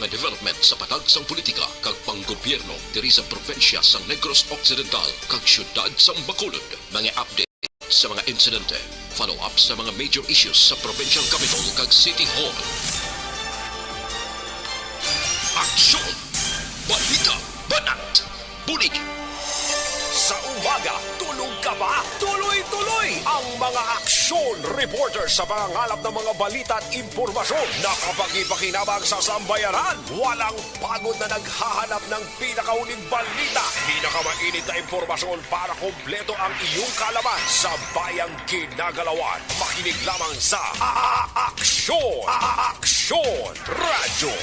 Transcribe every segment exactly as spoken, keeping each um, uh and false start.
mga development sa patag sang politika kag panggobyerno diri sa probinsya sang Negros Occidental kag siyudad sang Bacolod. Mga update sa mga insidente, follow-up sa mga major issues sa provincial capital kag city hall. Aksyon! Balita! Banat! Bulig! Sa umaga, tulog ka ba? Tuloy-tuloy ang mga aksyon reporter sa pangangalap ng mga balita at impormasyon na kapakipakinabang sa sambayanan. Walang pagod na naghahanap ng pinakahuling balita, pinakamainit na impormasyon para kompleto ang iyong kaalaman sa bayang ginagalawan. Makinig lamang sa A-, A-, Aksyon! A-, A-, Aksyon! Radyo.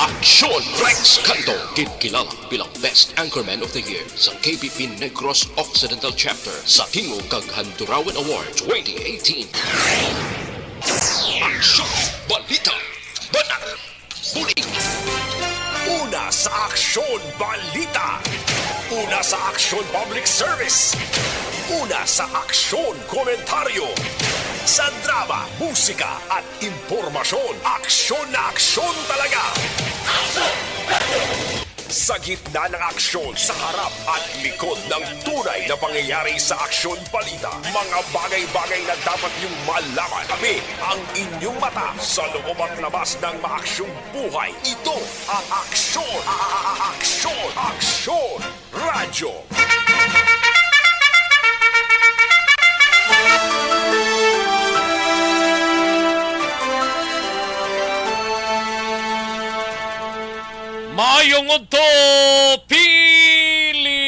Aksyon! Rex Canto, ginkilala bilang Best Anchorman of the Year sa K B P Negros Occidental Chapter sa Tingog kag Handurawan Award twenty eighteen. Aksyon! Balita! Banat! Bulig! Una sa Aksyon Balita. Una sa Aksyon Public Service. Una sa Aksyon Komentaryo. Sa drama, musika at impormasyon, aksyon na aksyon talaga. Sa gitna ng aksyon, sa harap at likod ng tunay na pangyayari sa Aksyon Balita, mga bagay-bagay na dapat niyong malaman. Kami ang inyong mata sa loob at labas ng maaksyong buhay. Ito ang Aksyon, a-, a-, a-, Aksyon, Aksyon Radyo. Maayong udto, Pilipinas!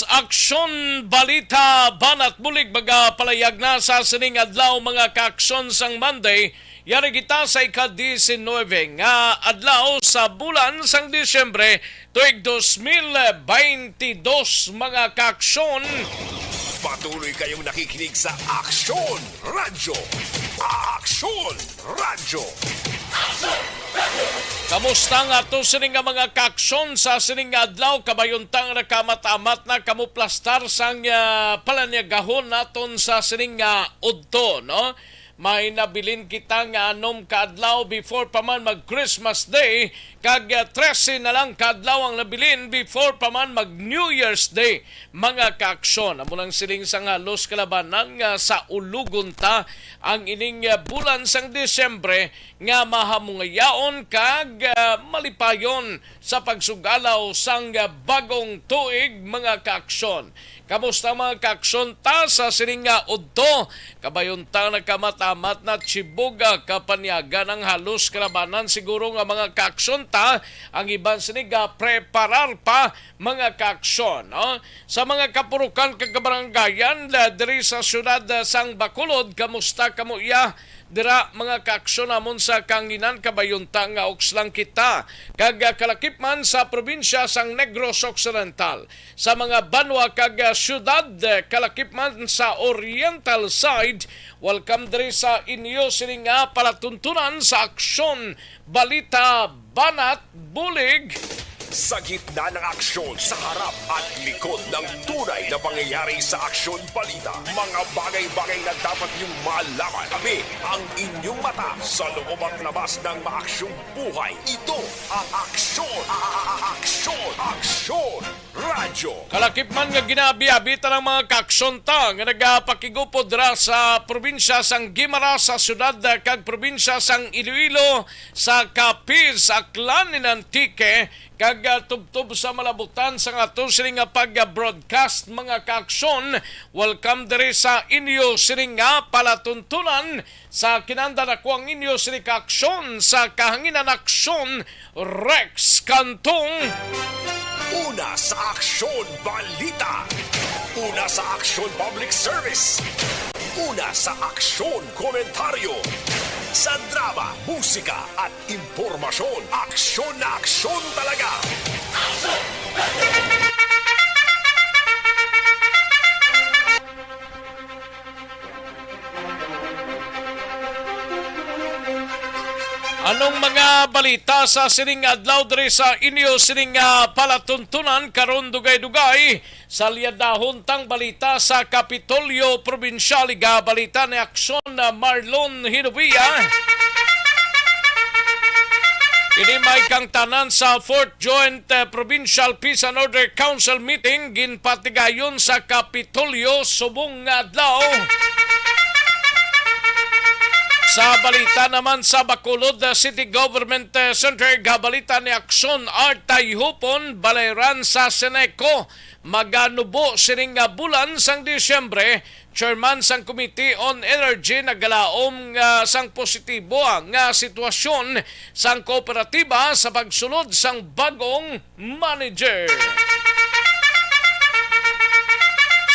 Aksyon, balita, banat bulig, magapalayag na sa sining adlaw, mga kaaksyon, sang Monday. Yari kita sa ika-diecinuebe nga adlaw sa bulan sang Disyembre, tuig dos mil baynte dos, mga kaaksyon. Patuloy kayong nakikinig sa Aksyon Radyo. Aksyon Radyo. Kamusta nga ato sini nga mga kaaksyon sa sining nga adlaw? Kabayuntang nakamat-amat na kamo plastar sang, ah, palanyagahon naton sa sining nga udto, no? May nabilin kita nga anom ka adlaw before pa man mag Christmas Day, kag, ah, trese na lang ka adlaw ang nabilin before pa man mag New Year's Day, mga kaaksyon. Amo nang siling sang halos kalabanan nga sa ulugon ta ang ining, ah, bulan sang Disyembre nga mahamungayaon kag, ah, malipayon sa pagsugalaw sang, ah, bagong tuig, mga kaaksyon. Kamusta, mga kaaksyon, ta sa sining nga udto? Kabayuntang nakamat-amat na, Chibog, ah, kapanyagan ang halos kalabanan siguro nga mga kaaksyon ta. Ang iban sini ga preparar pa, mga kaaksyon, no? Sa mga kapurukan kag kabarangayan, ah, diri sa siyudad, ah, sang Bacolod, kamusta kamo iya? Dira, mga kaaksyon namon sa kahanginan, kabayuntang nga uks lang kita kag, ah, kalakip man sa probinsya sang Negros Occidental, sa mga banwa kag, ah, siyudad, ah, kalakip man sa oriental side. Welcome diri sa inyo sini nga palatuntunan sa Aksyon, Balita, Banat, Bulig. Sa gitna ng aksyon, sa harap at likod ng tunay na pangyayari sa Aksyon Balita, mga bagay-bagay na dapat niyong malaman. Kami ang inyong mata sa loob at labas ng maaksyong buhay. Ito ang Aksyon, a-, a-, a-, Aksyon, Aksyon Radyo. Kalakip man nga ginaabi-abi ta ng mga kaaksyon ta nga nagapakigupod dira sa probinsya sang Guimaras, sa siyudad, ah, kag probinsya sang Iloilo, sa Capiz, Aklan, and Antique, kag, ah, tubtob sa malabutan sang ato sini nga pag-broadcast, mga kaaksyon. Welcome diri sa inyo sini nga palatuntunan. Sa kinandan, ako ang inyo sini kaaksyon sa kahanginan, Aksyon, Rex Cantong. Una sa Aksyon Balita. Una sa Aksyon Public Service. Una sa Aksyon Komentaryo. Sa drama, musika at impormasyon, aksyon na aksyon talaga. Anong mga balita sa sining adlaw diri sa inyo sining, ah, palatuntunan karon? Dugay-dugay sa liadahon tang balita sa Kapitolyo Probinsyal, igabalita ni Aksyon, ah, Marlon Hinovia. Ini may kangtanan sa Fourth Joint, eh, Provincial Peace and Order Council meeting ginpatigayon sa Kapitolyo subong nga adlaw. Sa balita naman sa Bacolod, eh, City Government, eh, Center, gabalita ni Aksyon Art Tayhupon, balayran sa Seneco, maganubo sining nga bulan sang Disyembre. Chairman sang Committee on Energy nagalaom nga sang positibo nga sitwasyon sang kooperatiba sa pagsulod sang bagong manager.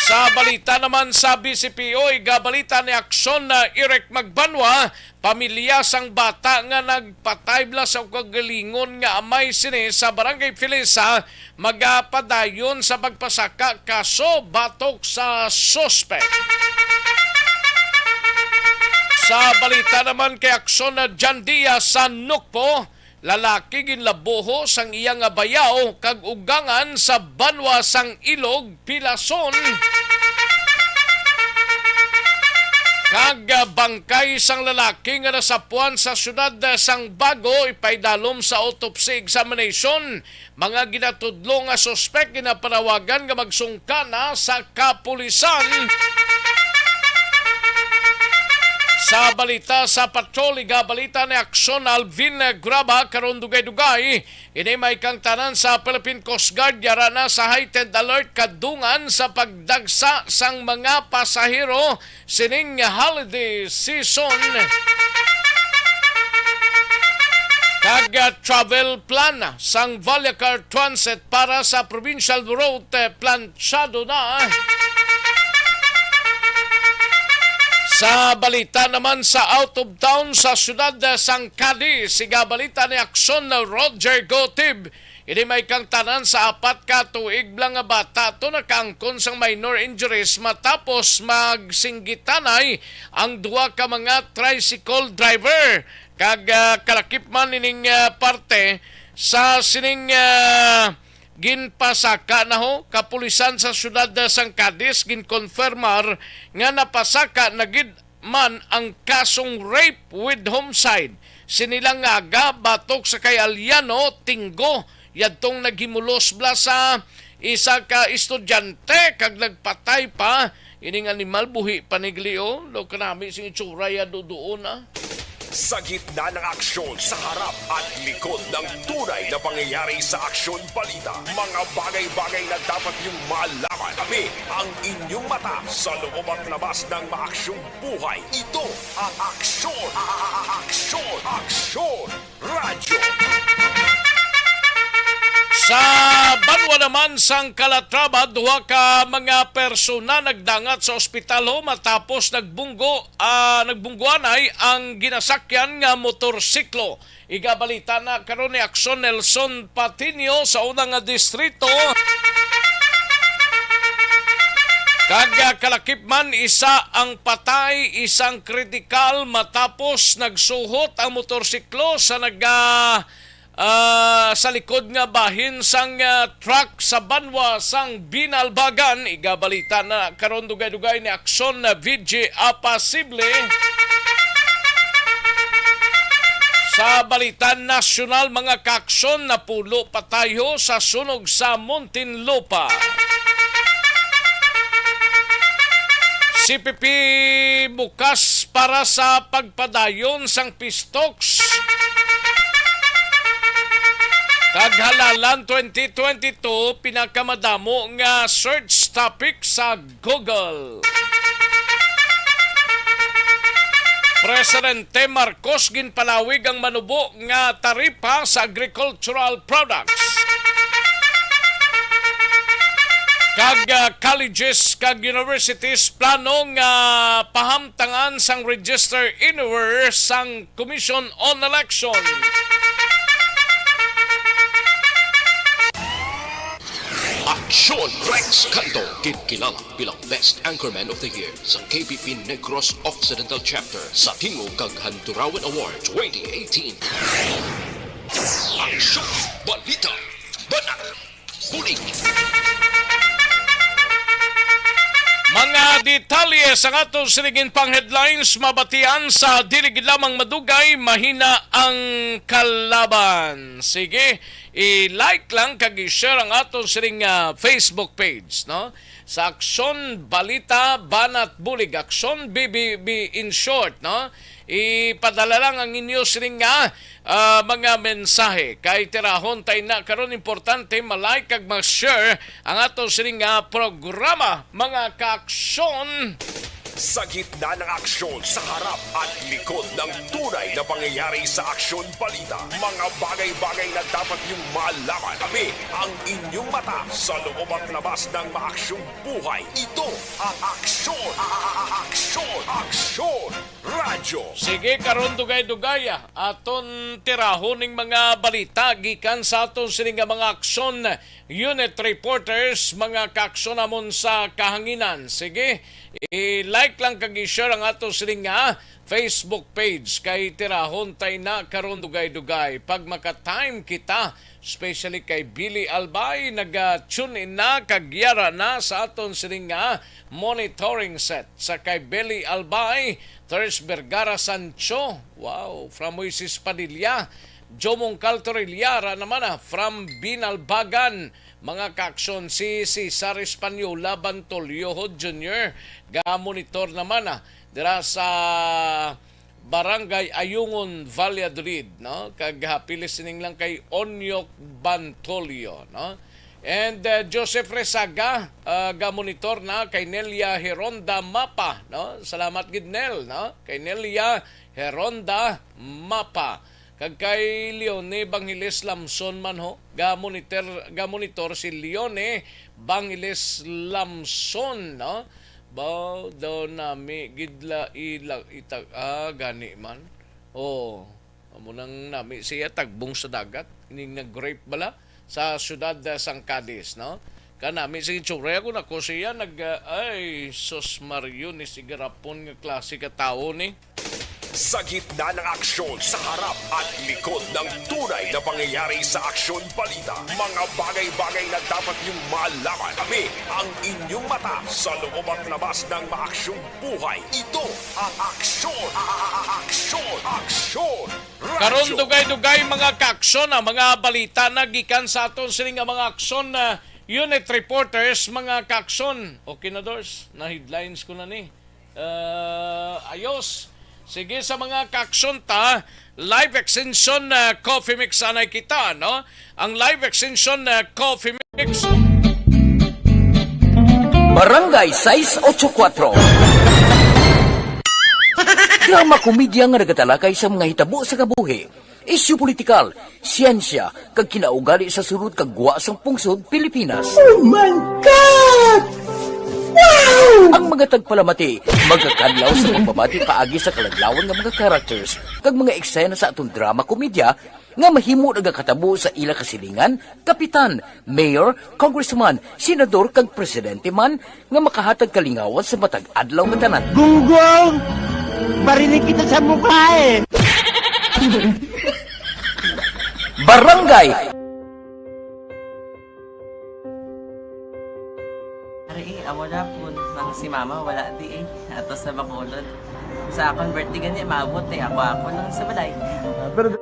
Sa balita naman sa B C P O, igabalita ni Aksyon na Eric Magbanwa, pamilya sang bata nga nagpatay bala sa kaugalingon nga amay sini sa Barangay Felisa, magapadayon sa pagpasaka kaso batok sa suspek. Sa balita naman kay Aksyon na Jandia sa Nukpo, lalaki ginlabuho sang iya nga bayaw kag ugangan sa banwa sang Ilog, Pilason. Kag, ah, bangkay sang lalaki nga nasapuan sa siyudad, ah, sang Bago ipaidalom sa autopsy examination. Mga ginatudlo nga suspek ginapanawagan nga magsungka na sa kapulisan. Sa balita sa patrol, igabalita ni Aksyon Alvin Graba, karon dugay-dugay. Ini may kangtanan sa Philippine Coast Guard, yara na sa heightened alert kadungan sa pagdagsa sang mga pasahero sining holiday season. Kag, ah, travel plan sang Vallecar Transit para sa provincial route, eh, plansyado na. Sa balita naman sa out of town sa siyudad, eh, sang Cadiz, siga balita ni Aksyon na Roger Gotib. Ini may kangtanan sa apat ka tuig lang nga bata to nakaangkon sang minor injuries matapos magsinggitanay ang duha ka mga tricycle driver. Kag, ah, kalakip man ining, ah, parte sa sining, ah, ginpasaka na ho kapulisan sa siyudad, ah, sang Cadiz, ginkonfirmar nga napasaka na gid man ang kasong rape with homicide. Sini lang nga aga batok sa kay Aliano Tinggo, yadtong naghimulos bala sa isa ka estudyante kag nagpatay pa. Ining animal buhi pa ni gali, oh. Daw kanami sing itsura ya do doon, ah. Sa gitna ng aksyon, sa harap at likod ng tunay na pangyayari sa Aksyon Balita, mga bagay-bagay na dapat niyong malaman. Kami ang inyong mata sa loob at labas ng maaksyong buhay. Ito ang Aksyon, Aksyon, Aksyon Radyo. Sa banwa naman sang Calatrava, duha ka mga persona nagdangat sa ospital ho matapos nagbunggo, ah, nagbungguanay ang ginasakyan nga motorsiklo. Igabalita na karon ni Aksyon Nelson Patiño sa unang nga distrito. Kag, ah, kalakip man, isa ang patay, isang kritikal matapos nagsuhot ang motorsiklo sa naga-, ah, sa likod nga bahin sang, ah, truck sa banwa sang Binalbagan. Igabalita na karon dugay-dugay ni Aksyon na V G Apasible. Sa balita nasyonal, mga kaaksyon, napulo patay ho sa sunog sa Muntinlupa. C P P bukas para sa pagpadayon sang peace talks. Kag halalan twenty twenty-two, pinakamadamo nga search topic sa Google. Presidente Marcos ginpalawig ang manubo nga taripa sa agricultural products. Kag, ah, colleges kag universities plano nga pahamtangan sang register anywhere sang Commission on Election. Aksyon Rex Canto, ginkilala bilang Best Anchorman of the Year sa K P P Negros Occidental Chapter sa Tingog kag Handurawan Award twenty eighteen. Aksyon, balita, banat, bulig. Mga Detalye sa aton sining pang headlines, mabatian sa dili gid lamang madugay, mahina ang kalaban. Sige, i-like lang kag i-share ang aton sining, ah, Facebook page, no? Sa Aksyon Balita Banat Bulig, Aksyon B B B in short, no? Ipadala lang ang inyo sining nga, ah, mga mensahe. Kay tirahon tay na karon, importante ma-like kag ma-share ang ato sining nga programa, mga kaaksyon. Sa gitna ng aksyon, sa harap at likod ng tunay na pangyayari sa Aksyon Balita, mga bagay-bagay na dapat niyong malaman. Kami ang inyong mata sa loob at labas ng maaksyong buhay. Ito ang Aksyon, a-, a-, a-, Aksyon, Aksyon Radyo. Sige, karon dugay-dugay, ah, aton tirahon ning mga balita gikan sa aton sini nga mga aksyon unit reporters, mga kaaksyon namon sa kahanginan. Sige, i-like lang kag i-share ang ato sini nga Facebook page kay tirahon tay na karon dugay-dugay. Pag maka-time kita, especially kay Billy Albay, naga-tune in na kag yara na sa aton sini nga monitoring set. Sa kay Billy Albay, Therese Vergara Sancho, wow, from Moises Padilla, Jomong Caltorilla, ra naman, ah, from Binalbagan, mga kaaksyon, si Cesar Española Bantolio Junior, ga-monitor naman, ah, dira sa Barangay Ayungon, Valladolid, no? Kag happy listening lang kay Onyok Bantolio, no? And, uh, Joseph Resaga, uh, ga-monitor na kay Nelia Heronda Mapa, no? Salamat gid, Nel, no? Kay Nelia Heronda Mapa. Kag kay Leone Bangiles Lamson man, ho. Ga-monitor, ga-monitor si Leone Bangiles Lamson, no? Baw daw nami gid la ila itag-, ah, gani man. Oh, amo nang nami siya tagbong sa dagat. Ining nag-rape bala sa siyudad, ah, sang Cadiz, no? Kanami sing itsura, ako na ko siya nag, ah, ay, sus Mario, ni sige rapon nga klase ka tawo ni. Sa gitna ng aksyon, sa harap at likod ng tunay na pangyayari sa Aksyon Balita, mga bagay-bagay na dapat niyong malaman. Kami ang inyong mata sa loob at labas ng maaksyong buhay. Ito ang Aksyon, a-, a-, a-, Aksyon, Aksyon Radyo. Karon dugay-dugay, mga kaaksyon, ang mga balita na gikan sa aton sini nga mga aksyon, ah, unit reporters, mga kaaksyon. Okay na, Dors, na headlines ko na ni. Ah, ayos. Sige, sa mga kaaksyon ta, live extension, ah, coffee mix anay kita, no? Ang live extension, ah, coffee mix. Barangay sais ocho kuatro. Drama komedya nga nagatalakay sa mga hitabo sa kabuhi, isyu politikal, siyensya, kag kinaugali sa sulod kag gwa sang pungsod Pilipinas. Oh my God! Wow! Ang mga tagpalamati magakadlaw sa pagbabati paagi sa kaladlawan nga mga characters kag mga eksena sa aton drama komedya nga mahimo nagakatabo sa ila kasilingan, kapitan, mayor, congressman, senador, kag presidente man nga makahatag kalingawan sa matag adlaw nga tanan. Gunggong! Barinig kita sa mukha eh! Barangay! Ari, eh, amo na po. Nang si mama, wala di eh. Ato sa Bacolod. Sa akon birthday gani, maabot eh. Ako, ako lang sa balay. Ah, pero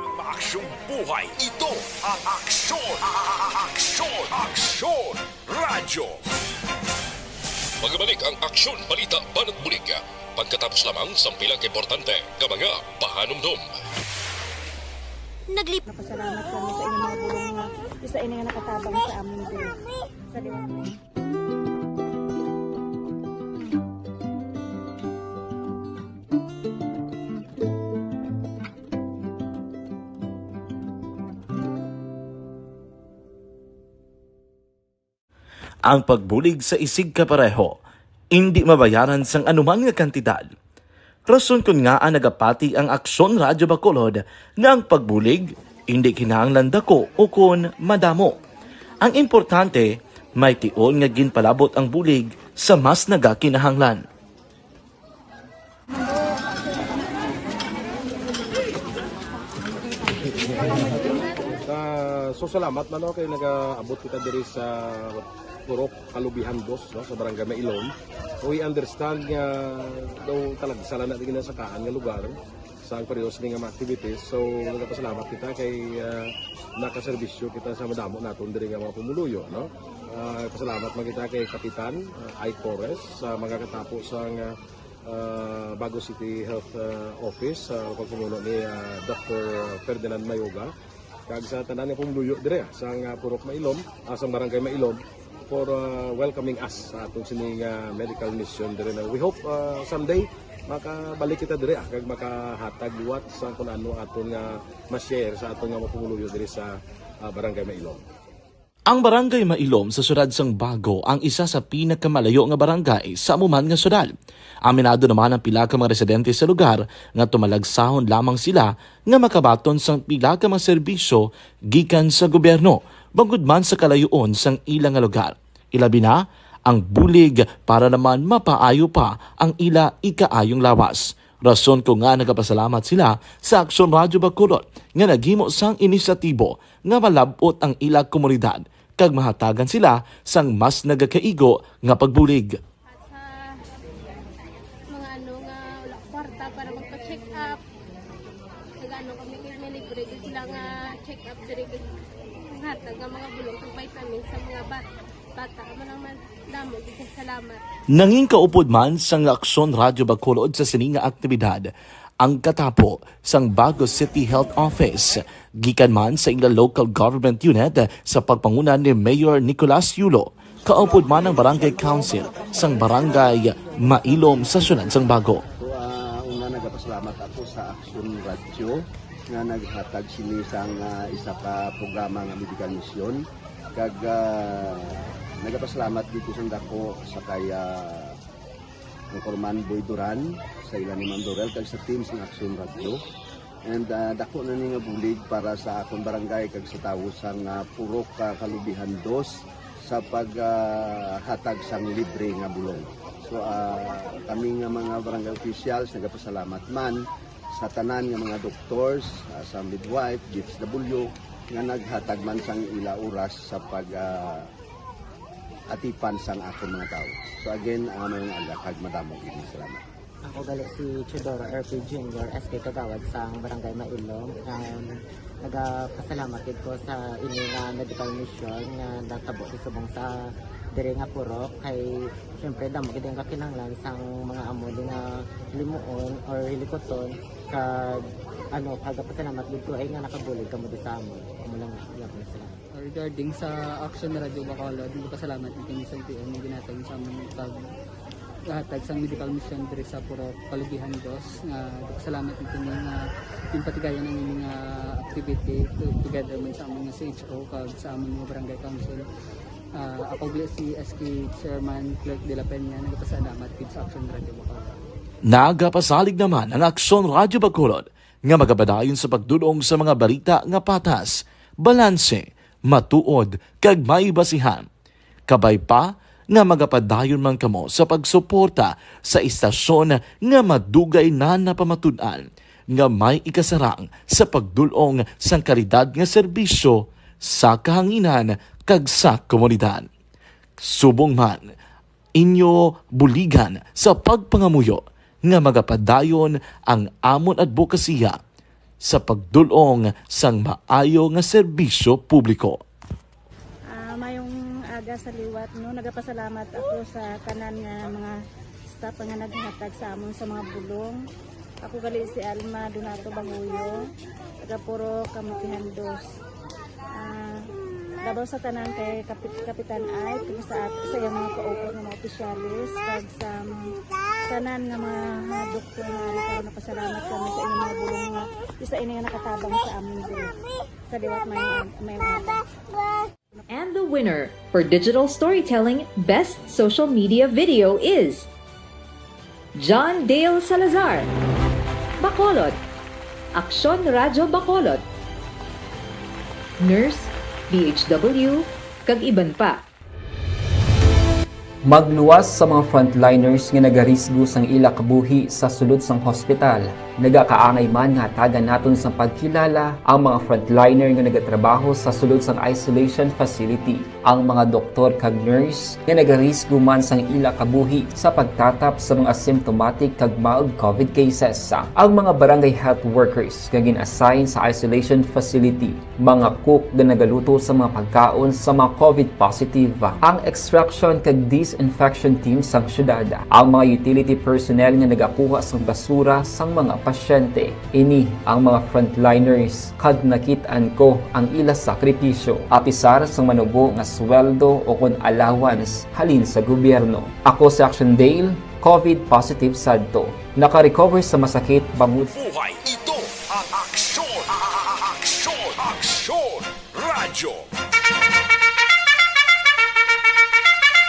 Ang maaksyong buhay, ito ang Aksyon, a-, a-, a-, Aksyon, Aksyon Radyo. Magabalik ang Aksyon Balita Banat Bulig. Pagkatapos lamang sang pila ka importante nga mga pahanumdom. Naglip- Napasalamat kami sa inyong mga bulong nga isa ini nga nakatabang sa amon diri. Sa liwanag. Ang pagbulig sa isigkapareho indi mabayaran sang anuman nga kantidad. Rason kon ngaa nagapati ang Aksyon Radyo Bacolod nga ang pagbulig indi kinahanglan dako ukon madamo. Ang importante, may tion nga ginpalabot ang bulig sa mas nagakinahanglan. Ah, so salamat man, no, kay nagaabot kita diri sa Purok Kalubihan Dos, no, sa Barangay Mailom. We understand nga daw talagsala na din sa kaan nga lugar sa ang periodos ni nga mga activities. So nagapasalamat kita kay, ah, nakaserbisyo kita sa madamo naton diri nga mga pumuluyo, no. Ah, pasalamat man kita kay Kapitan, ah, Ike Torres sa mga katapo sa nga, ah, Bago City Health, ah, Office, sa pagpamuno ni, ah, Doctor Ferdinand Mayoga, kag sa tanan nga pumuluyo dire, ah, sa nga Purok Mailom, ah, sa Barangay Mailom, for, ah, welcoming us sa atong sini nga medical mission dire na we hope, ah, someday makabalik kita dire, ah, kag makahatag liwat sa kung ano aton nga ma-share sa aton nga mga pumuluyo dire sa, ah, Barangay Mailom. Ang Barangay Mailom sa siyudad sang Bago ang isa sa pinakamalayo nga barangay sa amo man nga siyudad. Aminado naman ang pila ka mga residente sa lugar nga tumalagsahon lamang sila nga makabaton sang pila ka mga serbisyo gikan sa gobyerno, bangod man sa kalayoon sang ila nga lugar. Ilabi na ang bulig para naman mapaayo pa ang ila ikaayong lawas. Rason ko nga nagapasalamat sila sa Aksyon Radyo Bacolod nga naghimo sang inisyatibo nga malab-ot ang ila komunidad kag mahatagan sila sang mas nagakaigo nga pagbulig. At sa mga ano nga wala kwarta para magpa-check up, nag-ano kami, may libre din sila nga check up diri, kag hatag nga mga bulong kag vitamins sa mga bat-, bata. Amo lang man, damo gid kay salamat. Nangin kaupod man sang Aksyon Radyo Bacolod sa sini nga aktibidad ang katapo sang Bago City Health Office, gikan man sa ila local government unit sa pagpanguna ni Mayor Nicolas Yulo, kaupod man ang Barangay Council sang Barangay Mailom sa siyudad sang Bago. So, ah, una, nagapasalamat ako sa Aksyon Radyo nga naghatag sini sang, ah, isa ka programa nga medical mission. Kag, ah, nagapasalamat dito sa dako sa kay, ah, Anchorman Boy Duran, sa ila ni Ma'am Dorel, kag sa team sang Aksyon Radyo. And, ah, dako na ni nga bulig para sa akon barangay kag sa tawo sang, ah, Purok, ah, Kalubihan Dos sa pag, ah, hatag sang libre nga bulong. So, ah, kami nga mga barangay officials nagapasalamat man sa tanan nga mga doctors, ah, sa midwife, D S W, nga naghatag man sang ila oras sa pag, ah, atipan sang akon mga tawo. So again, ah, maayong aga kag madamo gid nga salamat. Ako gali si Teodoro R P Junior, S K Kagawad sang Barangay Mailom. Um, nagapasalamat gid ko sa ini nga medical mission nga natabo sa subong sa diri nga purok. Kay syempre, damo gid ang kakinahanglan sang mga amo di nga limuon or hilikuton. Kag ano, nagapasalamat gid ko ay nga nakabulig kamo di sa amon. Amo lang, iya ko na sila. Regarding sa Action Radio Bacolod, nagpasalamat din kami sa L T O nga ginhatag sa amon pag hatag sang medical mission diri sa Purok Kalubihan Dos. Nga nagpasalamat din kami nga ginpatigayon ang ini nga activity to-, together man sa amon nga C H O kag sa amon nga barangay council. Ah, ako gali si S K Chairman Clerk de la Peña, nagpasalamat gid sa Action Radio Bacolod. Nagapasalig naman ang Aksyon Radio Bacolod nga magapadayon sa pagdul-ong sa mga balita nga patas, balanse, matuod, kag may basihan. Kabay pa nga magapadayon man kamo sa pagsuporta sa istasyon nga madugay na napamatud-an nga may ikasarang sa pagdul-ong sang kalidad nga serbisyo sa kahanginan kag sa komunidad. Subong man, inyo buligan sa pagpangamuyo nga magapadayon ang amon adbokasiya sa pagdul-ong sang maayo nga serbisyo publiko. Ah, mayong aga sa liwat, no? Nagapasalamat ako sa tanan nga mga staff nga naghatag sa amon sa mga bulong. Ako gali si Alma Donato Banguyo, taga Purok Kamutihan Dos. Ah, labaw sa tanan kay Kapit-, Kapitan Ike, kag sa, sa iyang mga kaupod nga mga opisyalis, kag sa mga tanan nga mga doktor nga ari karon, napasalamat kami sa inyong mga bulong nga isa ini nga nakatabang sa amin diri sa liwat. May, may, may And the winner for digital storytelling best social media video is John Dale Salazar, Bacolod. Aksyon Radyo Bacolod. Nurse, D H W, kag iban pa. Magluwas sa mga frontliners nga nagarisgo sang ila kabuhi sa sulod sang hospital. Nagakaangay man nga hatagan naton sang pagkilala ang mga frontliner nga nagatrabaho sa sulod sang isolation facility, ang mga doktor kag nurse nga nagarisgo man sang ila kabuhi sa pagtatap sa mga asymptomatic kag mild covid cases, ang mga barangay health workers nga gin-assign sa isolation facility, mga cook nga nagaluto sa mga pagkaon sa mga covid positive, ang extraction kag disinfection team sang syudad, ang mga utility personnel nga nagakuha sang basura sang mga pasyente. Ini ang mga frontliners kag nakit-an ko ang ila sakripisyo, apisar sang manubo nga sweldo o kon allowance halin sa gobyerno. Ako si Action Dale, covid positive sadto. Naka-recover sa masakit bangod. Buhay, ito ang Aksyon, Aksyon, Aksyon Radyo.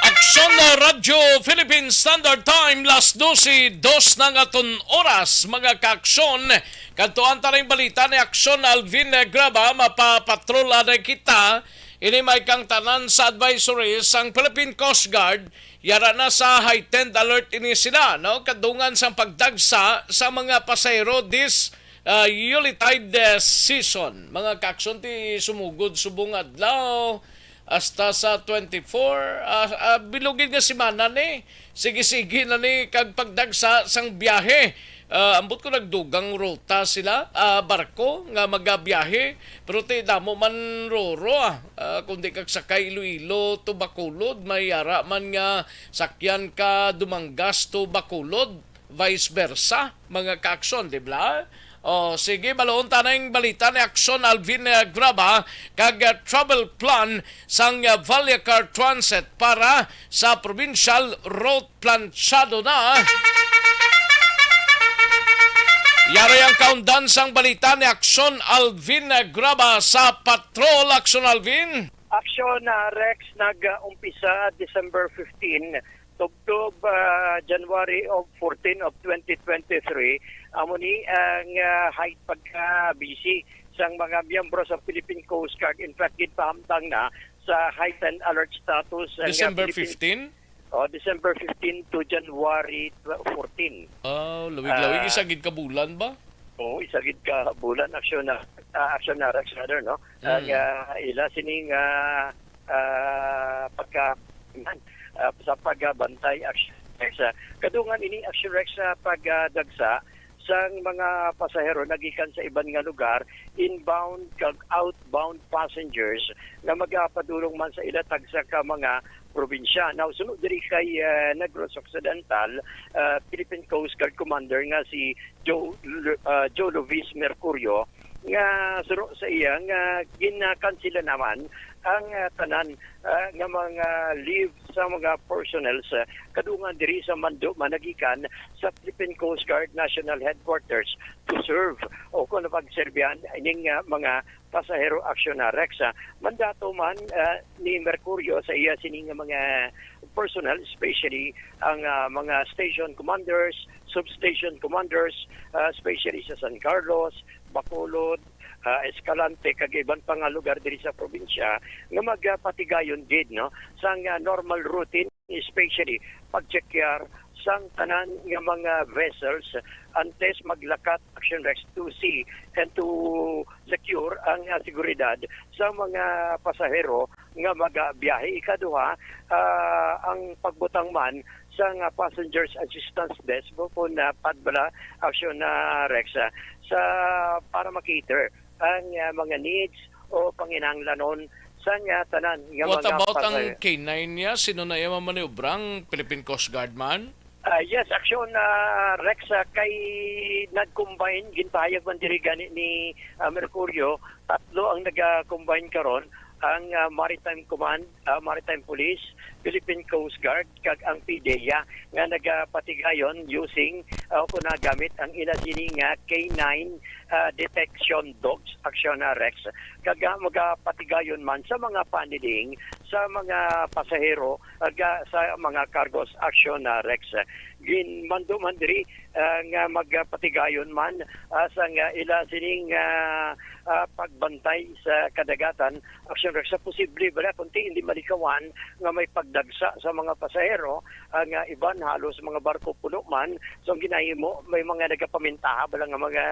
Aksyon na Radyo Philippine Standard Time, las dose, dos na nga aton oras, mga kaaksyon. Kadtuan ta ning balita ni Aksyon Alvin Graba, mapapatrol na kita. Ini may kang tanan sa advisory sang Philippine Coast Guard, yara na sa heightened alert ini sila, no? Kadungan sang pagdagsa sa mga pasahero this, ah, Yuletide, eh, season. Mga kaaksyon, ti sumugod subong adlaw hasta sa twenty-four, ah, ah, bilog gid nga semana ni. Sige-sige na ni kag pagdagsa sang biyahe. Ah, ambot ko nagdugang ruta sila, ah, barko nga magabiyahe, pero ti damo man roro, ah. Ah, kung di kag sakay Iloilo to Bacolod, may ara man nga sakyan ka Dumangas to Bacolod, vice versa, mga kaaksyon, di ba? O, sige, baloon ta na yung balita ni Aksyon Alvin, eh, Graba, kag, ah, travel plan sang, ah, Vallecar Transit para sa provincial route planchado na. Yari ang kaundan sang balita ni Aksyon Alvin Graba sa Patrol. Aksyon Alvin. Aksyon, ah, Rex, nag-umpisa December fifteen, tubtob, ah, January of fourteen of twenty twenty-three. Amo ni ang, ah, height pagka-busy sang mga miyembro sa Philippine Coast Guard. In fact, ginpahamtang na sa heightened alert status ang, ah, December Philippine fifteen? Oh, December fifteen to January fourteen. Oh, lawig-lawig, ah, isa gid ka bulan ba? Oo, isa gid ka bulan, Aksyon na, ah, Aksyon na, Rex, rather, no? Mm. Ang, ah, ila sining, ah, ah, pagka, ah, sa pagbantay, Aksyon Rex, ah. Kadungan ini, Aksyon Rex, sa pagdagsa sang mga pasahero nagikan sa iban nga lugar, inbound kag outbound passengers nga magapadulong man sa ila tagsa ka mga probinsya. Now, sunod diri kay, ah, Negros Occidental, ah, Philippine Coast Guard Commander nga si Joe Lu-, ah, Joe Luis Mercurio, nga suro sa iya nga ginakansela naman ang, ah, tanan, ah, nga mga leave sa mga personnel sa kadungan diri sa mando managikan sa Philippine Coast Guard National Headquarters to serve o kung napagserbihan ining, ah, mga pasahero, Aksyon na Rex. Ah, mandato man, ah, ni Mercurio sa iya sini nga mga personnel, especially ang, ah, mga station commanders, substation commanders, ah, especially sa San Carlos, Bacolod, ah, Escalante, kag iban pa nga lugar diri sa probinsya nga magapatigayon gid, no, sang, ah, normal routine, especially pag-check-yar sang tanan nga mga vessels antes maglakat, Action Rex, to sea and to secure ang, ah, seguridad sa mga pasahero nga magabiyahe. Ikaduha, ah, ang pagbutang man sang, ah, Passengers Assistance Desk o kon, ah, PAD bala, Action na Rex, ah, sa, para ma-cater ang, ah, mga needs o panginahanglanon sang, ah, tanan nga What mga about ang pasahero. K nine niya? Sino na iya mamaniobra? Ang Philippine Coast Guard man? Ah, yes, Action, ah, Rex, ah, kay nag-combine, ginpahayag man diri gani ni, ah, Mercurio, tatlo ang nag-combine karon. ang ah, Maritime Command, ah, Maritime Police, Philippine Coast Guard, kag ang PDEA nga nagapatigayon using ah, o nagamit ang ila sini nga K nine ah, detection dogs, Action ah, Rex, kag ah, magapatigayon man sa mga paneling sa mga pasahero, ah, ga- sa mga cargos, Action ah, Rex. Ginmando man diri ah, nga magapatigayon man ah, sa nga ila sining ah, ah, pagbantay sa kadagatan, Action Rex, sa posible bala kung di, hindi malikawan nga may pagdagsa sa mga pasahero, ang ah, iban halos mga barko puno man. So ang ginahimo, may mga nagapamintaha bala nga mga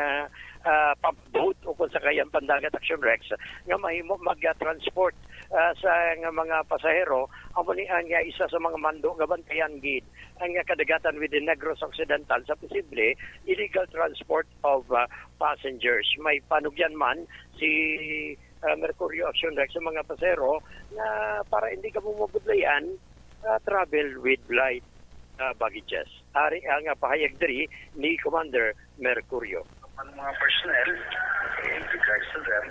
ah, pump boat o kung sakayan pandagat, Action Rex, nga mahimo mag-transport ah, sa nga mga pasahero. Amo ni ang ah, isa sa mga mando nga bantayan gid ang ah, kadagatan within Negros Occidental sa posible illegal transport of ah, passengers. May panugyan man si ah, Mercurio, Action Rex, sa mga pasahero na para hindi kamo mabudlayan, ah, travel with light ah, baggages. Ari ang ah, pahayag diri ni Commander Mercurio. Ang mga personnel, in regards to them,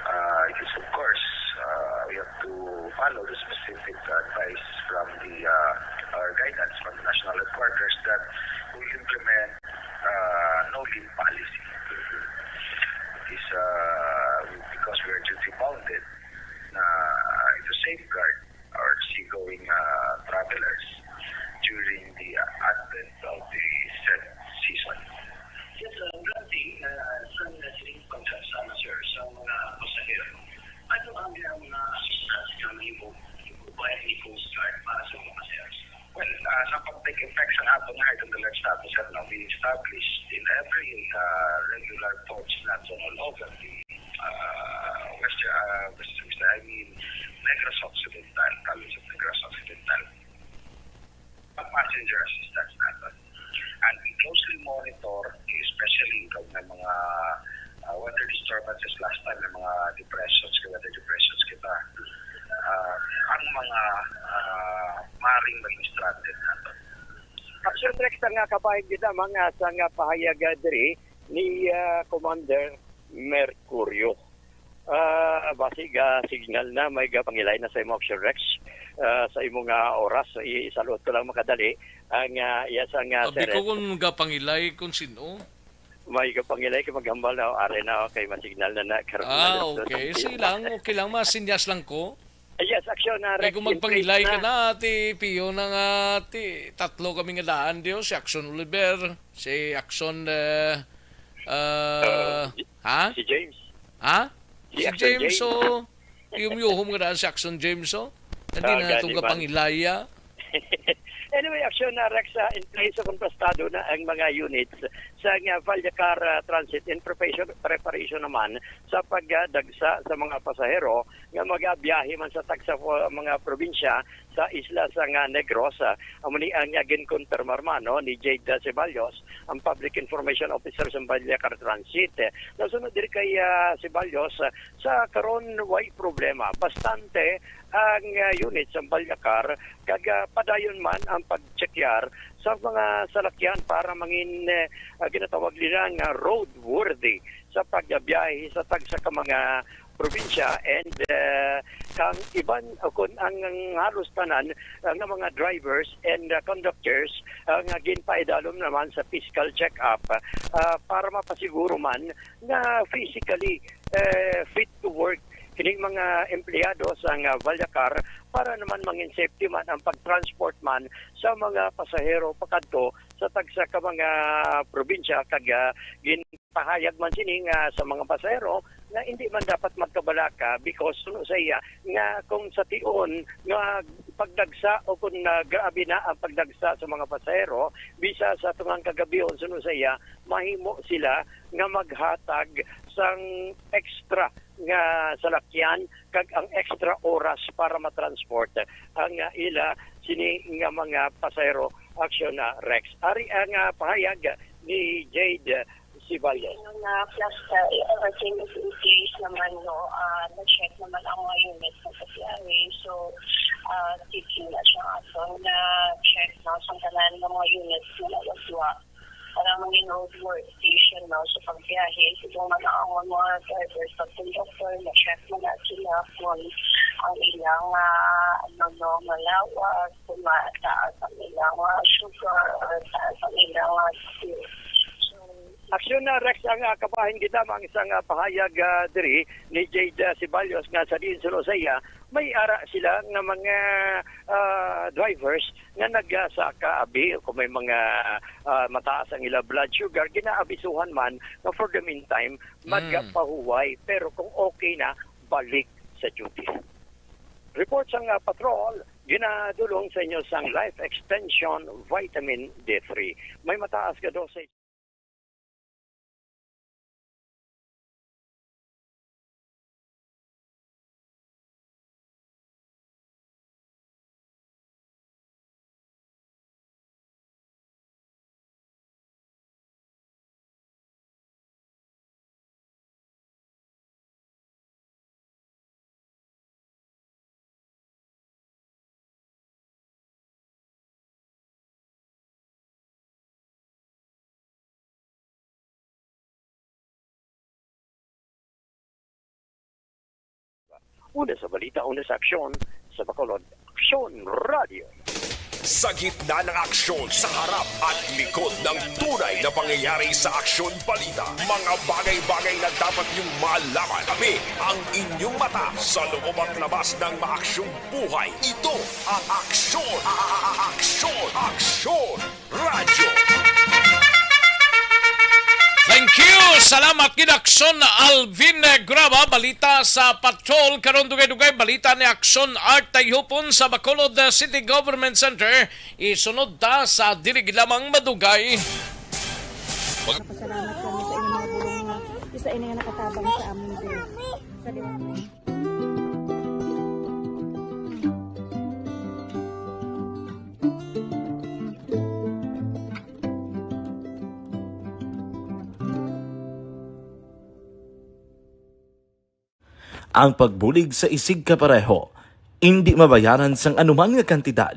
uh, it is of course, uh, we have to follow the specific advice from the, uh, or guidance from the national headquarters that we implement uh, no leave policy. It is uh, because we are duty bounded na uh, to safeguard our seagoing uh, travelers during the uh, advent of the said season. Yes, uh, granting uh, sa mga sining pagkasama, sir, sa mga pasahero, ano ang mga assistance na may mo i-provide ni Coast Guard para sa mga pasahero? Well, uh, sa pag-take effect sa aton nga heightened alert status, sir, no, we established in every uh, regular ports naton all over the uh, West, uh, West, West, I mean, Negros Occidental, province of Negros Occidental. Ang passenger assistance naton. And we closely monitor, especially kag may mga uh, weather disturbances last time, may mga depressions, kay weather depressions kita. Uh, ang mga uh, maring maging stranded naton. Action Rex, nga kabahin gid lamang ah, sa nga pahayag ah, diri ni ah, Commander Mercurio. Ah, basi ga signal na, may gapangilay na sa imo, Action Rex. Ah, sa imo nga oras, i- isaluot ko lang makadali ang ah, iya sa nga Abi ko Seret. Kung gapangilay kung sino. May gapangilay ka maghambal na, o, are na, okay, masignal na na, karon na Ah, lang. Okay. Sige lang, okay lang, masinyas lang ko. Yes, Action na, Rex, kung in magpangilay place ka na. Na, ti Pio na nga, ti tatlo kami nga daan, diyo, si Action Oliver, si Action, eh, eh, Uh, ha? Si James. Ha? Si Si Action James, James. So, yung yuhom nga daan si Action James, so, hindi Ah, na nato gani man. Kapangilaya. Anyway, Action na, Rex, ah, in place of kontrastado na ang mga units sa nga Vallecar ah, Transit in preparation, preparation naman sa pagdagsa sa mga pasahero nga magabiyahe man sa tagsa po mga probinsya sa isla sa nga Negros. Ah, amo ni ang ah, ginkonfirmar man, no, ni Jade Ceballos, ang Public Information Officer sa Vallecar Transit. Nasunod diri kay ah, Ceballos, ah, sa karon way problema. Bastante ang ah, unit sa Vallecar kag ah, padayon man ang pagtsekyar sa mga salakyan para mangin eh, ah, ginatawag nila nga roadworthy sa pagbiyahe sa tagsa ka mga probinsya and eh, kang iban o kun ang, ang halos tanan ah, nga mga drivers and ah, conductors ah, nga ginpaidalom naman sa physical check-up ah, para mapasiguro man nga physically eh, fit to work kining mga empleyado sa nga Vallecar para naman mangin safety man ang pag-transport man sa mga pasahero pakadto sa tagsa ka mga probinsya kag ah, ginpahayag man sini nga sa mga pasahero nga hindi man dapat magkabalaka because suno sa iya nga kung sa tion nga pagdagsa o kung ah, grabe na ang pagdagsa sa mga pasahero bisa sa tungang kagabihon suno sa iya mahimo sila nga maghatag sang extra nga salakyan kag ang extra oras para matransport ang ah, ila sini nga mga pasahero. Action na Rex. Ari ang ah, pahayag ni Jade Sibalya. Yung na plus ka, eh, everything is in place naman, no? Ah, na-check naman ang mga units ng P T R A. So, ah, titingnan siya ato na check na sa tanan ng mga units na nagagawa. Para mangin-, road work station, no? So, pagbiyahe, kung manaon mga drivers, pag conductor, ma-check mo na sila kung ang ilang, ah, ano, no, malawas, kung mataas ang ilang, ah, sugar, or taas ang ilang, ah, spirit. So, Aksyon na, Rex, ang, ah, kabahin gid lamang isang, ah, pahayag, ah, diri ni Jade, ah, Ceballos nga sa diin suno sa iya, may ara sila nga mga, ah, drivers nga nagasaka abi o kung may mga, ah, mataas ang ila blood sugar, ginaabisuhan man nga for the meantime, Mm. magpahuway. Pero kung okay na, balik sa duty. Report sang, ah, patrol, ginadulong sa inyo sang Life Extension Vitamin D three. May mataas nga dosage. Una sa balita, una sa aksyon, sa Bacolod, Aksyon Radio. Sa gitna ng aksyon, sa harap at likod ng tunay na pangyayari sa Aksyon Balita, mga bagay-bagay na dapat niyong malaman. Kami ang inyong mata sa loob at labas ng maaksyong buhay. Ito ang Aksyon, a-, a-, a-, Aksyon, Aksyon Radyo. Thank you. Salamat gid, Aksyon Alvin Graba. Balita sa Patrol karon, dugay-dugay balita ni Aksyon Art Tayhupon sa Bacolod City Government Center. Isunod ta sa dili gid lamang madugay. Pasalamat kami sa inyong mga bulong nga isa ini nga nakatabang sa amin din. Sa Ang pagbulig sa isigkapareho indi mabayaran sang anuman nga kantidad.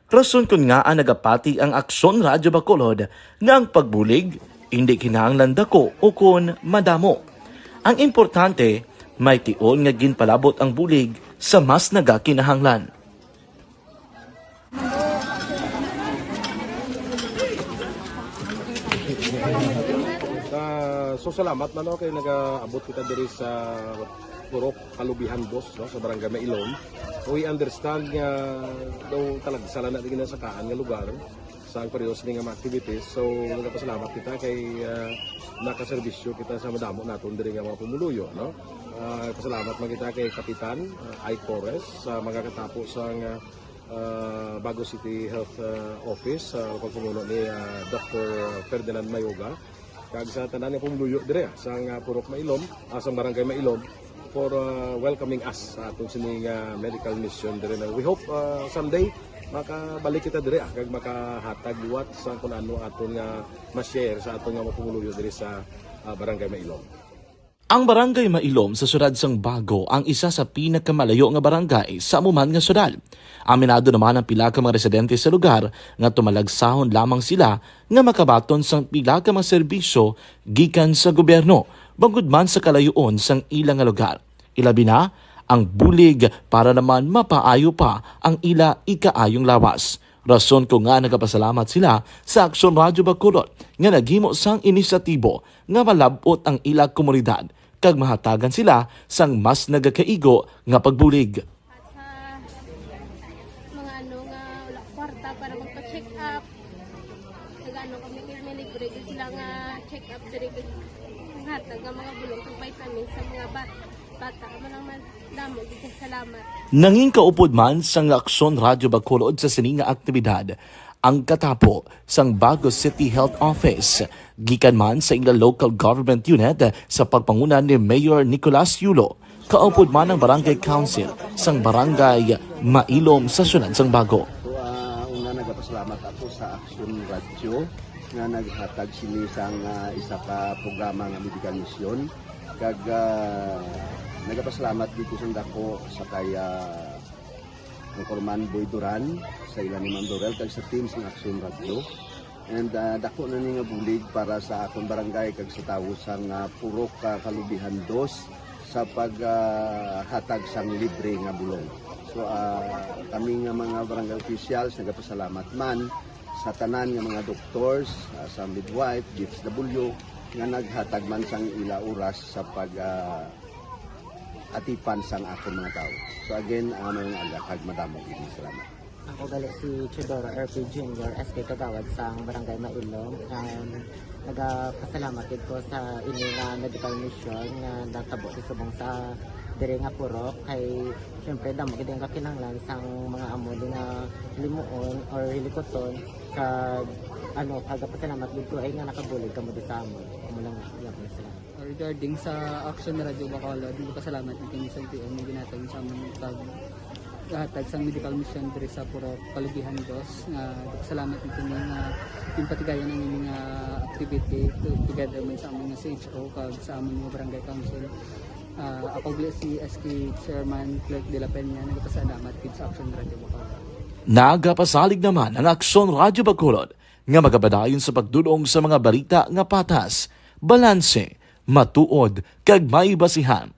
Rason kon ngaa nagapati ang Aksyon Radyo Bacolod nga ang pagbulig indi kinahanglan dako ukon madamo. Ang importante, may tion nga ginpalabot ang bulig sa mas nagakinahanglan. Ah, so, salamat man, no, kay nagaabot kita diri sa Purok Kalubihan Dos, no, sa Barangay Mailom. We understand nga daw talagsa lang na di ginasakaan nga lugar sa ang pareho sini nga mga activities. So, nagapasalamat kita kay, ah, nakaserbisyo kita sa madamo naton diri nga mga pumuluyo, no? Ah, pasalamat man kita kay Kapitan, ah, Ike Torres, sa mga katapo sang, ah, ah, Bago City Health, ah, Office, sa pagpamuno ni, ah, Doktor Ferdinand Mayoga, kag sa tanan nga pumuluyo diri, ah, sang, ah, Purok Mailom, ah, sang Barangay Mailom, for, ah, welcoming us sa aton sini nga medical mission diri na. We hope, ah, someday makabalik kita diri, ah, kag makahatag liwat sa kun ano aton nga ma-share sa aton nga mga pumuluyo diri sa, ah, Barangay Mailom. Ang Barangay Mailom sa siyudad sang Bago ang isa sa pinakamalayo nga barangay sa amo man nga siyudad. Aminado naman ang pila ka mga residente sa lugar nga tumalagsahon lamang sila nga makabaton sang pila ka mga serbisyo gikan sa gobyerno, bangod man sa kalayoon sang ila nga lugar. Ilabi na, ang bulig para naman mapaayo pa ang ila ikaayong lawas. Rason ko nga nagapasalamat sila sa Aksyon Radyo Bacolod nga naghimo sang inisyatibo nga malab-ot ang ila komunidad kag mahatagan sila sang mas nagakaigo nga pagbulig. At sa mga ano nga wala kwarta para magpa-check up, nag-ano kami, kay may libre gyud sila nga check up diri, kay hatag nga mga bulong kag vitamins sa mga bat-, bata. Amo lang man, damo gyud kay salamat. Nangin kaupod man sang Aksyon Radyo Bacolod sa sini nga aktibidad ang katapo sang Bago City Health Office, gikan man sa ila local government unit sa pagpanguna ni Mayor Nicolas Yulo, kaupod man ang Barangay Council sang Barangay Mailom sa siyudad sang Bago. So, ah, una, nagapasalamat ako sa Action Radio nga naghatag sini sang, ah, isa ka programa nga medical mission. Kag, ah, nagapasalamat gid ko sang dako sa kay, ah, Anchorman Boy Duran, sa ila ni Ma'am Dorel, kag sa team sang Action Radio. And, ah, dako na ni nga bulig para sa akon barangay kag sa tawo sang, ah, Purok, ah, Kalubihan Dos sa pag, ah, hatag sang libre nga bulong. So, ah, kami nga mga barangay officials nagapasalamat man sa tanan nga mga doctors, ah, sa midwife, D S W, nga naghatag man sang ila oras sa pag, ah, atipan sang akon mga tawo. So again, ah, may nga aga kag madamo gid nga salamat. Ako gali si Teodoro R P Junior, S K Kagawad sang Barangay Mailong. Um, nagapasalamat gid ko sa ini nga medical mission nga natabo sa subong sa diri nga purok. Kay, siyempre, damo gid ang kakinahanglan sang mga amo di nga limuon or hilikuton. Kag, ano, kagapasalamat gid ko ay nga nakabulig kamo di sa amon. Amo lang, iya ko na sila. Regarding sa Action Radio Bacolod, nagpasalamat na kami sa L T O nga ginhatag sa amon pag hatag sang medical mission diri sa Purok Kalubihan Dos, nga nagpasalamat na kami nga yung patigayon ang ining, ah, activity to-, together man sa amon nga C H O kag sa amon nga barangay council. Ah, ako gali si S K Chairman Clerk de la Peña, nagpasalamat gid sa Action Radio Bacolod. Nagapasalig naman ang Aksyon Radyo Bacolod nga magapadayon sa pagdulong sa mga balita nga patas, balanse, matuod, kag may basihan.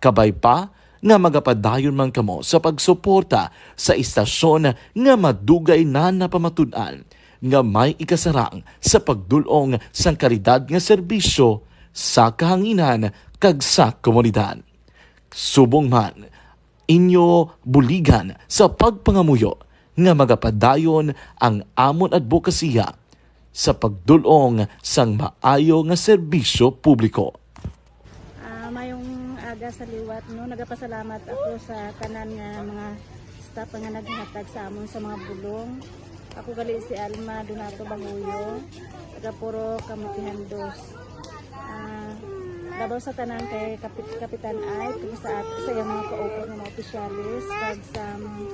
Kabay pa nga magapadayon man kamo sa pagsuporta sa istasyon nga madugay na napamatud-an nga may ikasarang sa pagdulong sang kalidad nga serbisyo sa kahanginan kag sa komunidad. Subong man, inyo buligan sa pagpangamuyo nga magapadayon ang amon adbokasiya sa pagdul-ong sang maayo nga serbisyo publiko. Ah, mayong aga sa liwat, no? Nagapasalamat ako sa tanan nga mga staff nga naghatag sa amon sa mga bulong. Ako gali si Alma Donato Bahuyo, taga Purok Kamutihan Dos. Ah, labaw sa tanan kay Kapit-, Kapitan Ike, kag sa at-, sa iyang mga kaupat nga mga opisyales, kag sa, um,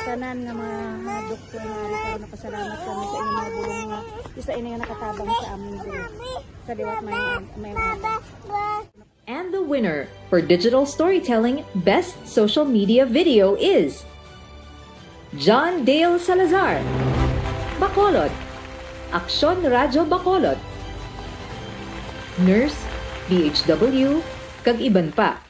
tanan nga mga, ah, doktor nga ari karon, nagapasalamat kami sa inyong mga bulong nga isa ini nga nakatabang sa amin diri. Sa liwat, mayong, mayong aga. And the winner for digital storytelling best social media video is John Dale Salazar, Bacolod, Aksyon Radyo Bacolod, Nurse, D H W, kag iban pa.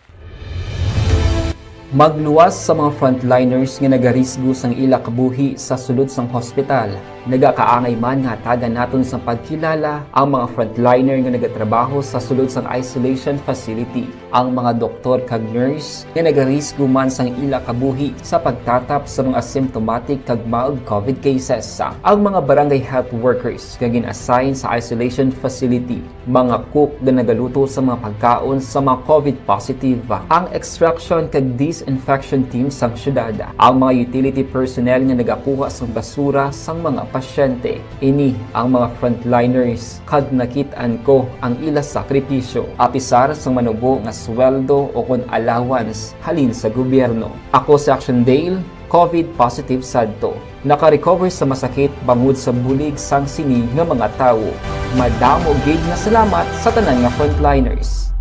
Magluwas sa mga frontliners nga nagarisgo sang ila kabuhi sa sulod sang hospital. Nagakaangay man nga hatagan naton sang pagkilala ang mga frontliner nga nagatrabaho sa sulod sang isolation facility, ang mga doktor kag nurse nga nagarisgo man sang ila kabuhi sa pagtatap sa mga symptomatic kag mild covid cases, ang mga barangay health workers nga gin-assign sa isolation facility, mga cook nga nagaluto sa mga pagkaon sa mga covid positive, ang extraction kag disinfection team sang syudad, ang mga utility personnel nga nagakuha sang basura sang mga pasyente. Ini ang mga frontliners, kag nakit-an ko ang ila sakripisyo. Apisar sang manubo nga sweldo o kon allowance halin sa gobyerno. Ako si Action Dale, covid positive sadto. Naka-recover sa masakit bangod sa bulig sang sini nga mga tawo. Madamo gid nga salamat sa tanan nga frontliners.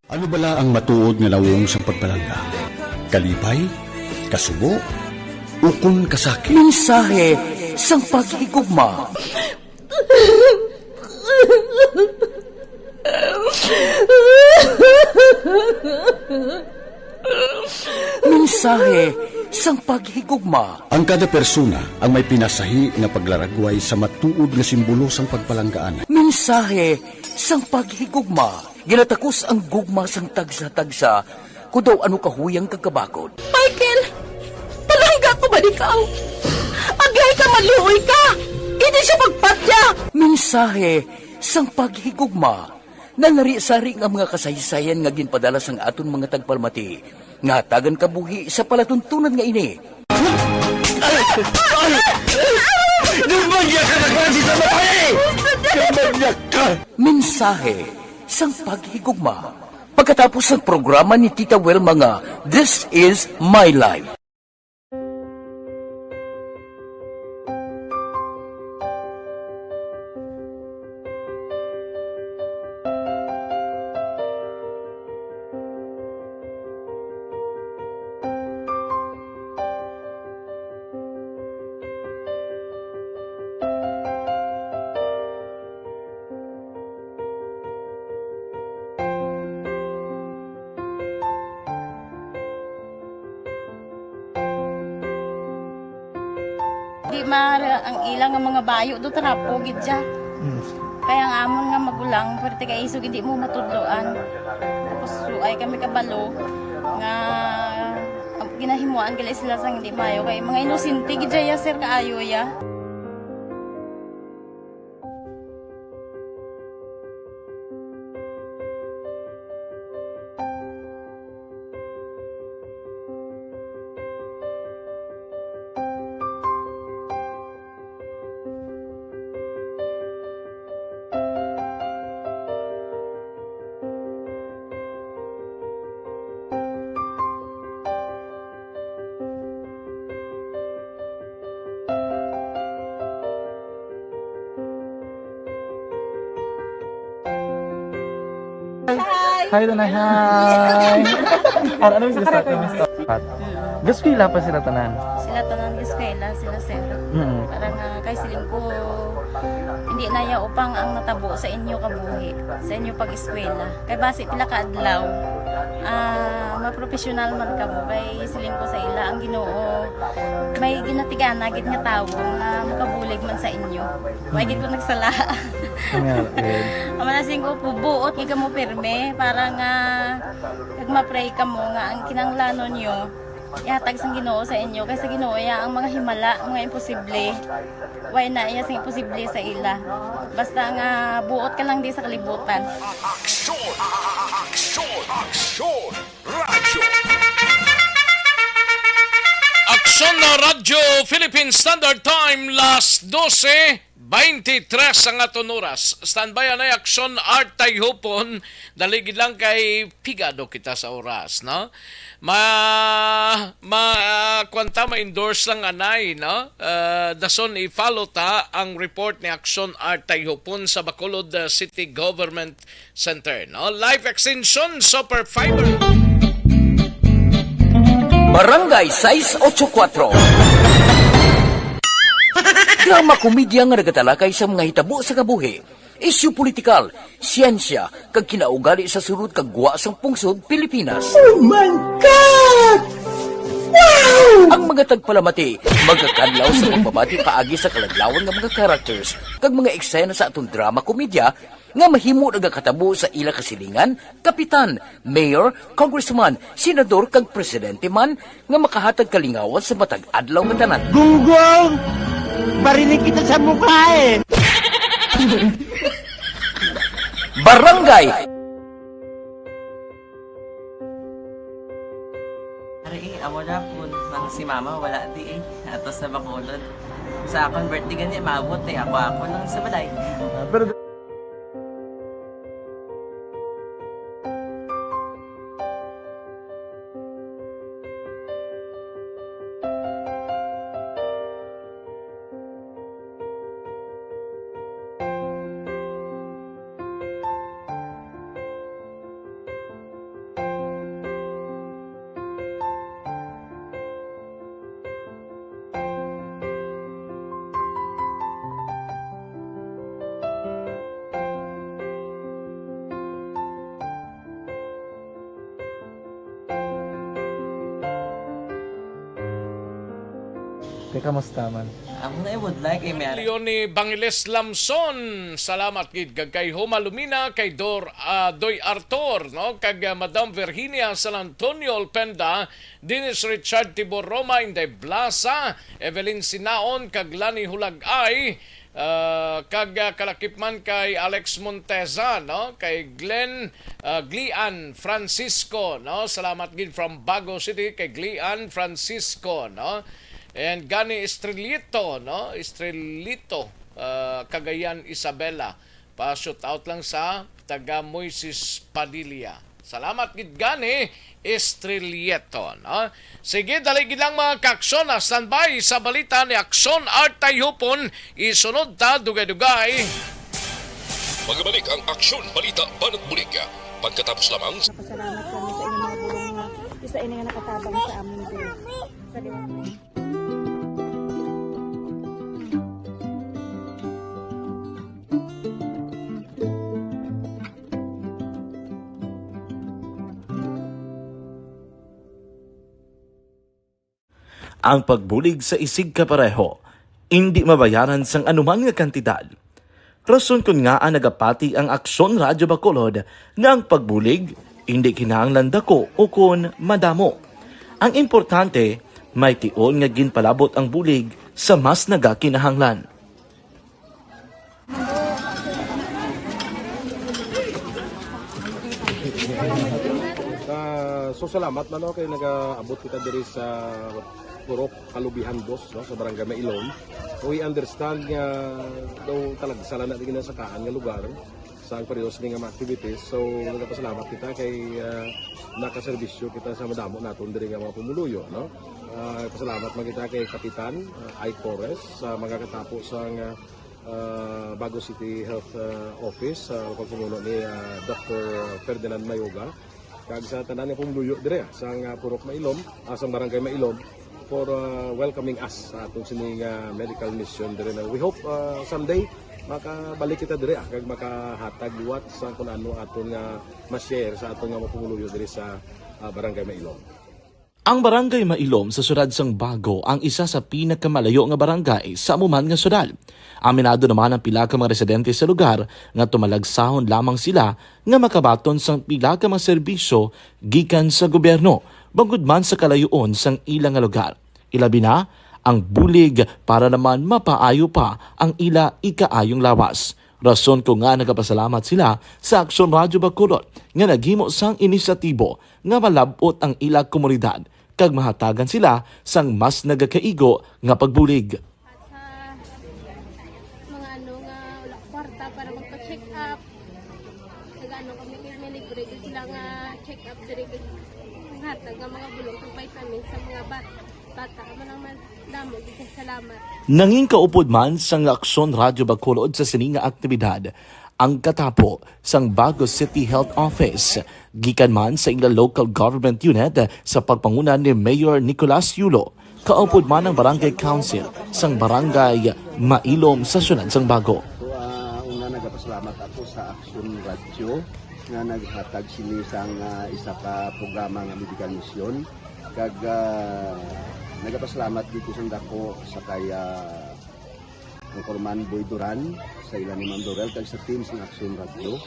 Ano bala ang matuod nga nawong sang pagpalangga? Kalipay? Kasubo? Ukon kasakit? Mensahe sang paghigugma. Mensahe sang paghigugma. Ang kada persona ang may pinasahi nga paglaragway sa matuod nga simbolo sang pagpalanggaan. Mensahe sang paghigugma. Ginatakos ang gugma sang tagsa-tagsa, kon daw ano kahuyang kag kabakod. Michael! Palangga ko man ikaw! Agyahay ka, maluoy ka! Indi siya pagpatya! Mensahe sang paghigugma. Nalarisari nga mga kasaysayan nga ginpadala sang aton mga tagpalamati nga hatagan kabuhi sa palatuntunan nga ini. Ay! Ay! Demonyo ka na klase sa babae! Demonyo ka! Mensahe sang paghigugma. Pagkatapos sang programa ni Tita Wilma nga This Is My Life. Mara ang ila nga mga bayo do trapo gid siya. Mm. Kaya ang amon nga magulang, pwerte kay isog hindi mo matudloan. Tapos suay kami kabalo nga ginahimuan gali sila sang hindi maayo kay mga inosente gid siya, sir, kaayo ya. Hi! Hi, Tanay. Hi! Ano, ano yung gusto? Ano gusto? Gaskwela pa sila tanan? Sila tanan, gaskwela, sila, sir. Mm. Parang, ah, kay siling ko, hindi na ya upang ang natabo sa inyo kabuhi, sa inyo pag-eskwela. Kay basi pila ka adlaw, ah, mapropesyonal man kamo. Kay siling ko sa ila, ang Ginoo may ginatigana gid nga tawo nga makabulig man sa inyo. Wa gid ko nagsala. Nga, eh. Ang manasing ko po, buot gid kamo pirme para nga kag ma-pray kamo nga ang kinahanglanon nyo ihatag sang Ginoo sa inyo, kay sa Ginoo ya ang mga himala, mga imposible. Way na iya sing imposible sa ila. Basta nga buot ka lang di sa kalibutan. Aksyon! Aksyon! Aksyon! Radyo! Aksyon na Radyo Philippine Standard Time, las dose, baintitres ang aton oras. Standby anay Aksyon Art Tayhupon. Dali gid lang kay pigado kita sa oras, no? Ma, ma, ah, kwanta, ma-endorse lang anay, no? Ah, dason i-follow ta ang report ni Aksyon Art Tayhupon sa Bacolod, ah, City Government Center, no? Life Extension Super Fiber. Barangay sais ocho kuatro. Drama komedya nga nagatalakay sa mga hitabo sa kabuhi, isyu politikal, siyensya, kag kinaugali sa sulod kag gwa sang pungsod Pilipinas. Oh my God! Wow! Ang mga tagpalamati magakadlaw sa pagbabati paagi sa kaladlawan nga mga characters kag mga eksena sa aton drama komedya nga mahimo nagakatabo sa ila kasilingan, kapitan, mayor, congressman, senador, kag presidente man nga makahatag kalingawan sa matag adlaw nga tanan. Gunggong! Barinig kita sa mukha eh! Barangay! Ari eh, amo na po nang si mama wala di eh. Ato sa Bacolod. Sa akon birthday gani, maabot eh. Ako, ako lang sa balay. Ah, pero Teka, musta man? Ako na, I would like a marriage. Leonie Bangiles Lamson, salamat gid. Kag kay Homa Lumina, kay Dor, ah, Doy Arthur, no? Kag, ah, Madam Virginia San Antonio Olpenda, Dennis Richard Tibor Roma, Inday Blasa, Evelyn Sinaon, kag Lani Hulagay, ah, kag, ah, kalakip man kay Alex Monteza, no? Kay Glenn, ah, Glian Francisco, no? Salamat gid from Bago City kay Glian Francisco, no? And Gani Estrelito, no? Estrelito, ah, Cagayan Isabela. Pa-shout out lang sa taga Moises Padilla. Salamat gid gani, Estrelieto, no? Sige, dali gid lang, mga kaaksyon, ah, standby sa balita ni Aksyon Art Tayhupon. Isunod ta, dugay-dugay. Magbalik ang Aksyon Balita Banat Bulig. Pagkatapos lamang. Pasalamat kami sa inyong mga bulong nga isa ini nga nakatabang sa amon diri. Sa liwat. Ang pagbulig sa isigkapareho, indi mabayaran sang anuman nga kantidad. Rason kon ngaa nagapati ang Aksyon Radyo Bacolod nga ang pagbulig indi kinahanglan dako ukon madamo. Ang importante, may tion nga ginpalabot ang bulig sa mas nagakinahanglan. Ah, so salamat man, no, kay nagaabot kita diri sa Purok Kalubihan Dos, no, sa Barangay Mailom. We understand nga daw talagsa lang na di ginasakaan nga lugar sa ang pareho sini nga mga activities. So, nagapasalamat kita kay, ah, nakaserbisyo kita sa madamo naton diri nga mga pumuluyo, no? Ah, pasalamat man kita kay Kapitan, ah, Ike Torres sa magakatapo sa nga, ah, Bago City Health, ah, Office, sa pagpamuno ni, ah, Doctor Ferdinand Mayoga, kag sa tanan nga pumuluyo diri, ah, sa nga Purok Mailom, ah, sa Barangay Mailom, for, ah, welcoming us sa aton sini nga medical mission diri na. We hope, ah, someday makabalik kita diri, ah, kag makahatag liwat sa kun ano aton nga ma-share sa aton nga mga pumuluyo diri sa, ah, Barangay Mailom. Ang Barangay Mailom sa siyudad sang Bago ang isa sa pinakamalayo nga barangay sa amo man nga siyudad. Aminado naman ang pila ka mga residente sa lugar nga tumalagsahon lamang sila nga makabaton sang pila ka mga serbisyo gikan sa gobyerno, bangod man sa kalayoon sang ila nga lugar. Ilabi na ang bulig para naman mapaayo pa ang ila ikaayong lawas. Rason ko nga nagapasalamat sila sa Aksyon Radyo Bacolod nga naghimo sang inisyatibo nga malab-ot ang ila komunidad kag mahatagan sila sang mas nagakaigo nga pagbulig. At sa mga ano nga wala kwarta para magpa-check up, nag-ano kami, may libre din sila nga check up diri, kag hatag nga mga bulong kag vitamins sa mga bat-, bata. Amo lang man, damo gid kay salamat. Nangin kaupod man sang Aksyon Radyo Bacolod sa sini nga aktibidad ang katapo sang Bago City Health Office, gikan man sa ila local government unit sa pagpanguna ni Mayor Nicolas Yulo, kaupod man ang Barangay Council sang Barangay Mailom sa siyudad sang Bago. So, ah, una, nagapasalamat ako sa Aksyon Radyo nga naghatag sini sang, ah, isa ka programa nga medical mission. Kag, ah, nagapasalamat dito sa dako sa kay, ah, Anchorman Boy Duran, sa ila ni Ma'am Dorel, kag sa team sang Aksyon Radyo.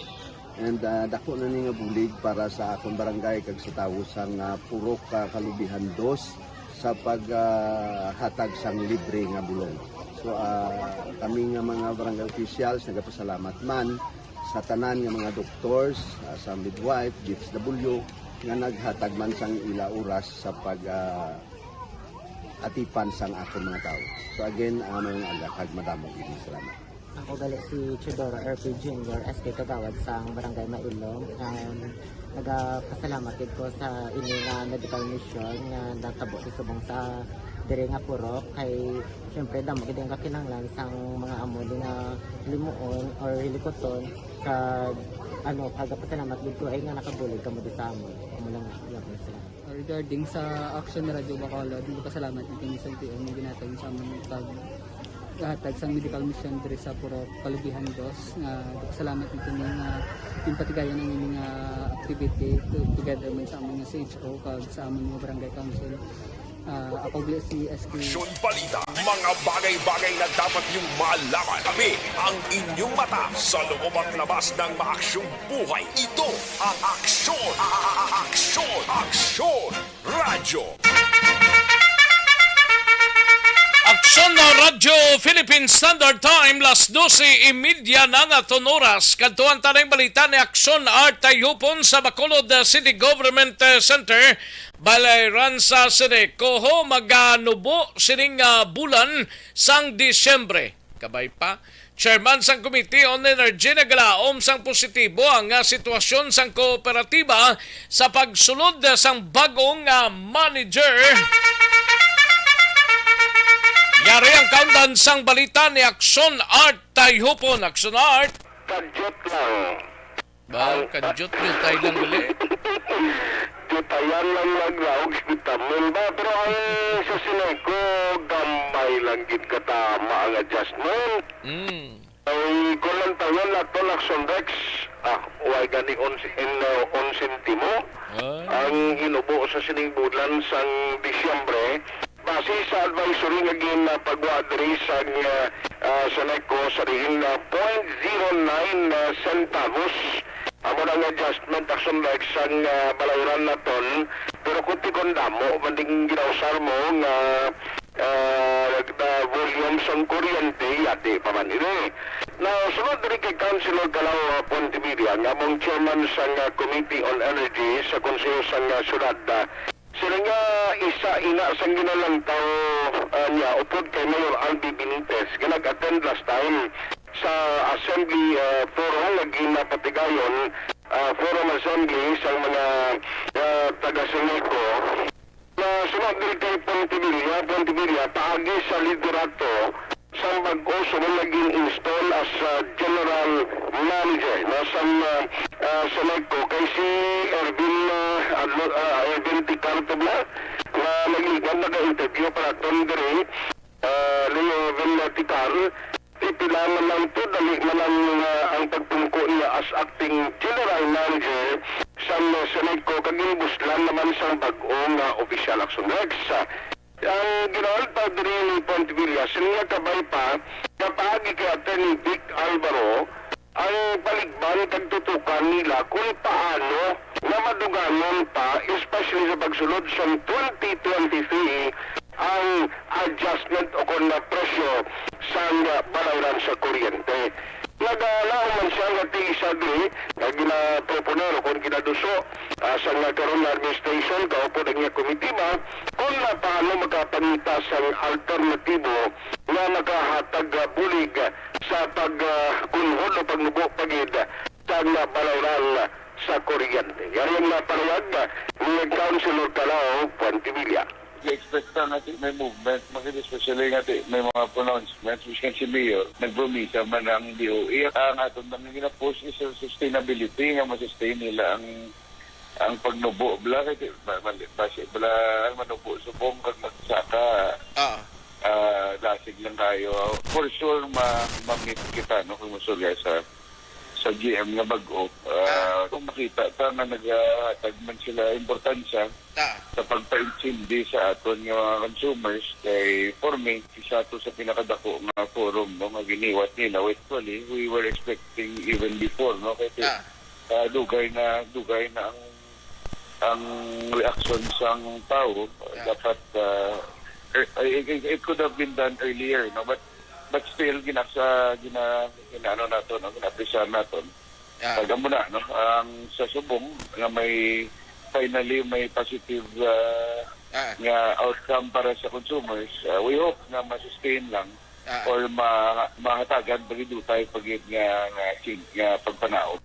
And, ah, dako na ni nga bulig para sa akon barangay kag sa tawo sang, ah, Purok, ah, Kalubihan Dos sa pag, ah, hatag sang libre nga bulong. So, ah, kami nga mga barangay officials nagapasalamat man sa tanan nga mga doctors, ah, sa midwife, D S W, nga naghatag man sang ila oras sa pag, ah, atipan sang akon mga tawo. So again, ah, maayong aga kag madamo gid nga salamat. Ako gali si Teodoro R P Junior, S K Kagawad sang Barangay Mailom. Um, nagapasalamat gid ko sa ini nga medical mission nga natabo sa subong sa diri nga purok, kay syempre damo gid ang kakinahanglan sang mga amo ni nga limuon or hilikuton, kag ano, nagapasalamat gid ko ay nga nakabulig kamo di sa amon. Amo lang, salamat. Regarding sa Action Radio Bacolod, nagpasalamat gid kami sa L T O nga ginhatag sa amon pag, hatag sang medical mission diri sa Purok Kalubihan Dos, nga nagpasalamat gid kami nga ginpatigayon ang ining, ah, activity to-, together man sa amon nga C H O kag sa amon nga barangay council. Ah, ako gali si S K. Aksyon Balita, mga bagay-bagay na dapat niyong malaman. Kami ang inyong mata sa loob at labas ng maaksyong buhay. Ito ang Aksyon, a-, a-, a-, Aksyon, Aksyon Radyo. Aksyon na Radyo Philippine Standard Time, las dose y media na nga aton oras. Kadtuan ta na ang balita ni Aksyon Art Tayupon sa Bacolod City Government, eh, Center. Balay Ransa City. Kuho maganubo sining, ah, bulan sang Disyembre. Kabay pa, Chairman sang Committee on Energy nagalaom sang positibo ang, ah, sitwasyon sang kooperatiba sa pagsulod sang bag-ong, ah, manager. Yari ang kaundan sang balita ni Aksyon Art Tayhupon. Aksyon Art. Kadyot lang. Ba, kadyot-dyotay lang gali. Dyutayan lang naglaog sa vitamin ba? Pero ang sa sinay ko, gamay lang gid katama ang adjustment. Mm. Ay, kung lang tayo nato, Lakson Rex, ah, way gani on, in, uh, on sentimo. Ay. Ang hinubo sa sining bulan sang Disyembre, bas Sa advisory nga ginpagwa diri sa, ah, ah, sa NECO sa diin, ah, point zero nine, ah, centavos. Amo na ang adjustment, Action Rex, sang, ah, balayran naton. Pero kung tikon damo man ding ginausar mo nga, ah, the volume sang kuryente, yati pa man ini. Now, sunod diri kay Councilor Calao, ah, Pontevilla, nga among chairman sang, ah, Committee on Energy sa Konseho sang, ah, Syudad, ah, sila nga isa ina sang ginalantaw, ah, niya upod kay Mayor Albi Benitez nga nag-attend last time sa assembly, ah, forum nga ginapatigayon, ah, forum assembly sang mga, ah, taga Seneco. Nga sumagil kay Pontevilla, Pontevilla, paagi sa liderato sang bag-o subong nga gin-install as, ah, general manager, no, sang, ah, ah, Seneco kay si Ervin, ah, Adlo-, ah, Ervin Ticar Tubla, nga nagligad naka-interview para ton diri, ah, ni Ervin Ticar, pipila man lang to, dali man ang, ah, ang pagpungko niya as acting general manager sang, ah, Seneco, kag ginbuslan naman sang bag-o nga opisyal, Action Rex. Ang ginalantaw diri ni Pontevilla, sila nga kabay pa, nga paagi kay Attorney Vic Alvaro, ang paligban kag tutukan nila kung paano nga madugangon pa, especially sa pagsulod sang twenty twenty-three, ang adjustment o kon na presyo sang balayran sa kuryente. Nagalaom man siya nga ti isa diri nga ginaproponer o kon ginaduso, ah, sang karon nga administration, kaupod ang iya komitiba, kung na paano makapangita sang alternatibo nga makahatag, ah, bulig sa pag, ah, kunhod o pagnubo pa gid sang balayran sa kuryente. Yari ang napahayag ni Councilor Calao Puentevilla. Gi-expect ta nga di may movement, makita especially nga di may mga pronouncements, biskan si Mayor, nagpromisa man ang D O E. Ang aton lang nga gina-push is sa sustainability, nga ma-sustain nila ang, ang pagnubo, bla, kay di, ma-, mali, basi, bla, ang manubo subong kag magsaka, Ah. ah, dasig lang kayo. For sure, ma-, ma-meet kita, no, kung masulya sa sa G M nga bag-o, ah, Ah. kung makita ta nga nagahatag man sila importansya Ah. sa pagpaintindi sa aton nga mga consumers, kay for me, isa to sa pinakadako nga forum, no, nga giniwat nila. Actually, we were expecting even before, no, kay Ah. ah, dugay na, dugay na ang, ang reaction sang tao. Ah. Dapat, ah, er-, it, it, it could have been done earlier, no, but, but still, ginasa-, gina-, ginaano nato, no, ginapresar nato. Ah. Kag amo na, no, ang sa subong nga may, finally may positive, ah, Ah. nga outcome para sa consumers, ah, we hope nga ma-sustain lang Ah. or ma-, mahatagan pa gid utay pa gid nga, nga, nga pagpanaog.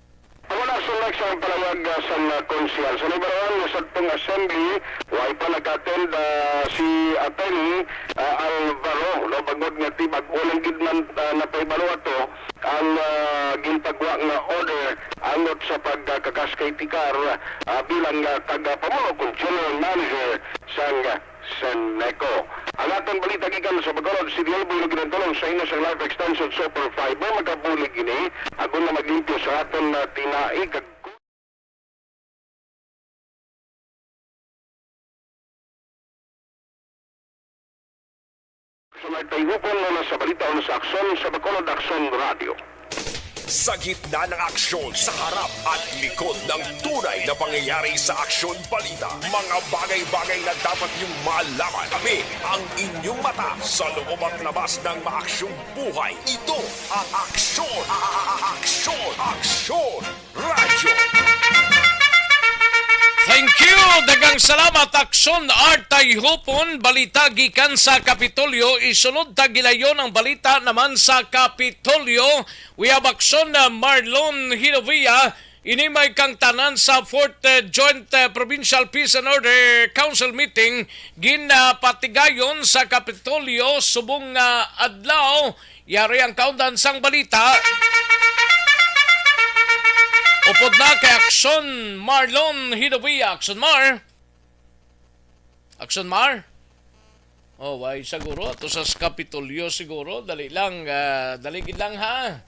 Amo na, Action Rex, ang palayag, ah, sang, ah, konsehal. Sa nahibaluan nga sa atong assembly, way pa nag-attend, ah, si Attorney, ah, Alvaro, no, bangod nga ti bag-o lang gid man, ah, napahibalo ato ang, ah, gintagwa nga order angot sa pagkakakas kay Ticar, ah, bilang, ah, tagapamuno kon general manager sang Seneco. Ang aton balita gikan sa Bacolod City, Albuino, ginatulong sa inyo sang Life Extension Super Fiber. Makabulig ini, agod nga maglimpyo sa aton, ah, tinai kag Sa mga taihukon mo na sa balita o sa aksyon sa Bacolod Aksyon Radio. Sa gitna ng aksyon, sa harap at likod ng tunay na pangyayari sa Aksyon Balita, mga bagay-bagay na dapat niyong malaman. Kami ang inyong mata sa loob at labas ng maaksyong buhay. Ito ang Aksyon, a-, a-, a-, Aksyon, Aksyon Radyo. Thank you. Daghang salamat, Aksyon Art Tayhupon. Balita gikan sa Kapitolyo. Isunod ta gilayon ang balita naman sa Kapitolyo. We have Aksyon, uh, Marlon Hinovia. Ini may kangtanan sa Fourth, uh, Joint, uh, Provincial Peace and Order Council meeting ginapatigayon sa Kapitolyo subong nga adlaw. Yari ang kaundan sang balita. Upod na kay Aksyon Marlon Hinovia. Aksyon Mar. Aksyon Mar. Oh, why siguro? Ato sa Kapitolyo siguro. Dali lang, ah, dali gid lang, ha?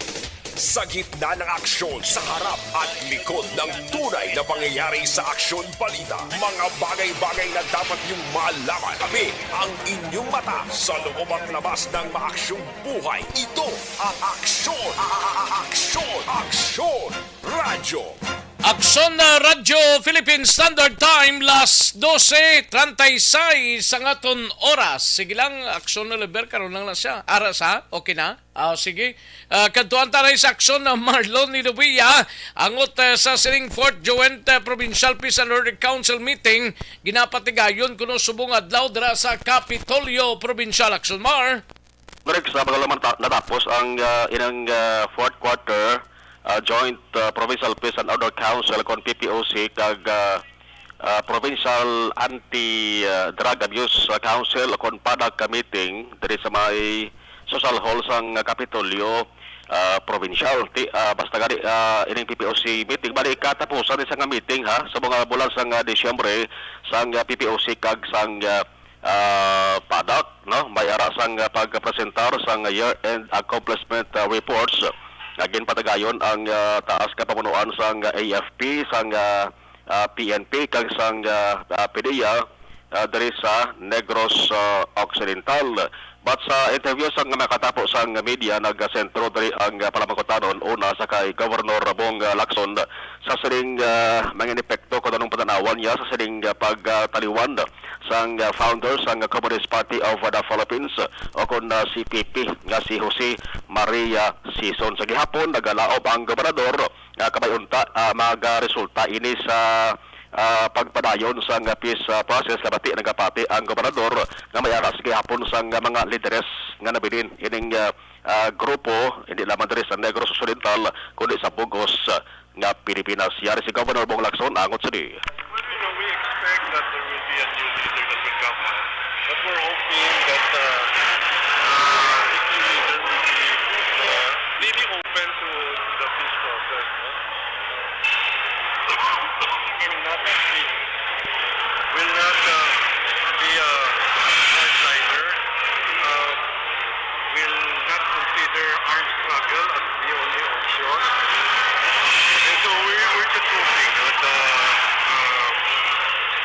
Sa gitna ng aksyon, sa harap at likod ng tunay na pangyayari sa Aksyon Balita, mga bagay-bagay na dapat niyong malaman. Kami ang inyong mata sa loob at labas ng maaksyong buhay. Ito ang Aksyon, Aksyon, Aksyon Radyo. Aksyon na Radyo Philippine Standard Time, las dose treinta y seis ang aton oras. Sige lang, Aksyon na Liber, karon lang na siya. Ara sa, okay na? Ah, sige. Ah, kadtuan ta na sa aksyon na Marlon Nidobuya, angot, ah, sa sining Fourth Joint, ah, Provincial Peace and Order Council meeting, ginapatigayon kuno subong adlaw dira sa Kapitolyo Provincial. Aksyon, Mar. Correct, sa pagkalaman ta-, natapos ang, ah, inang, ah, fourth quarter, ah, Joint, ah, Provincial Peace and Order Council kon P P O C kag, ah, ah, Provincial Anti, ah, Drug Abuse, ah, Council o kon PADAC ka meeting diri sa may Social Hall sang Kapitolyo, ah, Provincial. Ti-, ah, basta gani, ah, ining P P O C meeting, bali katapusan ni sa nga meeting, ha, sa mga bulan sang, ah, Disyembre sang, ah, P P O C kag sang, ah, ah, PADAC, no? May ara sang, ah, pagpresentar sang year-end accomplishment, ah, reports nga ginpatigayon ang, ah, taas ka pamunuan sang, ah, A F P, sang, ah, ah, P N P kag sang, ah, ah, PDEA, ah, diri sa Negros, ah, Occidental. But sa interview sang nakatapo sang media, nagasentro diri ang, ah, palamangkutanon una sa kay Governor Bong, ah, Lacson sa sining, ah, mga epekto kung anong pananawan niya sa sining, ah, pagtaliwan sang, ah, founder sang Communist Party of the Philippines o kon, ah, C P P nga si Jose Maria Sison. Sa gihapon, nagalaob ang gobernador nga kabay unta, ah, magaresulta ini sa, ah, pagpadayon sang peace, ah, process. Nabati, nagapati ang gobernador nga may ara sa gihapon sang mga lideres nga nabilin ining, ah, ah, grupo, hindi lamang diri sa Negros Occidental, kundi sa bug-os, ah, nga Pilipinas. Yari si Governor Bong Lacson, angot sini. Well, you know, we expect that there will be a new leader that will come up. But we're hoping that, uh, uh, this new leader will be, uh, really open to the peace process, no? Will not be, will not, uh, be a hardliner. Uh, will not consider armed struggle as the only option. And so we, we're just hoping that, uh, uh,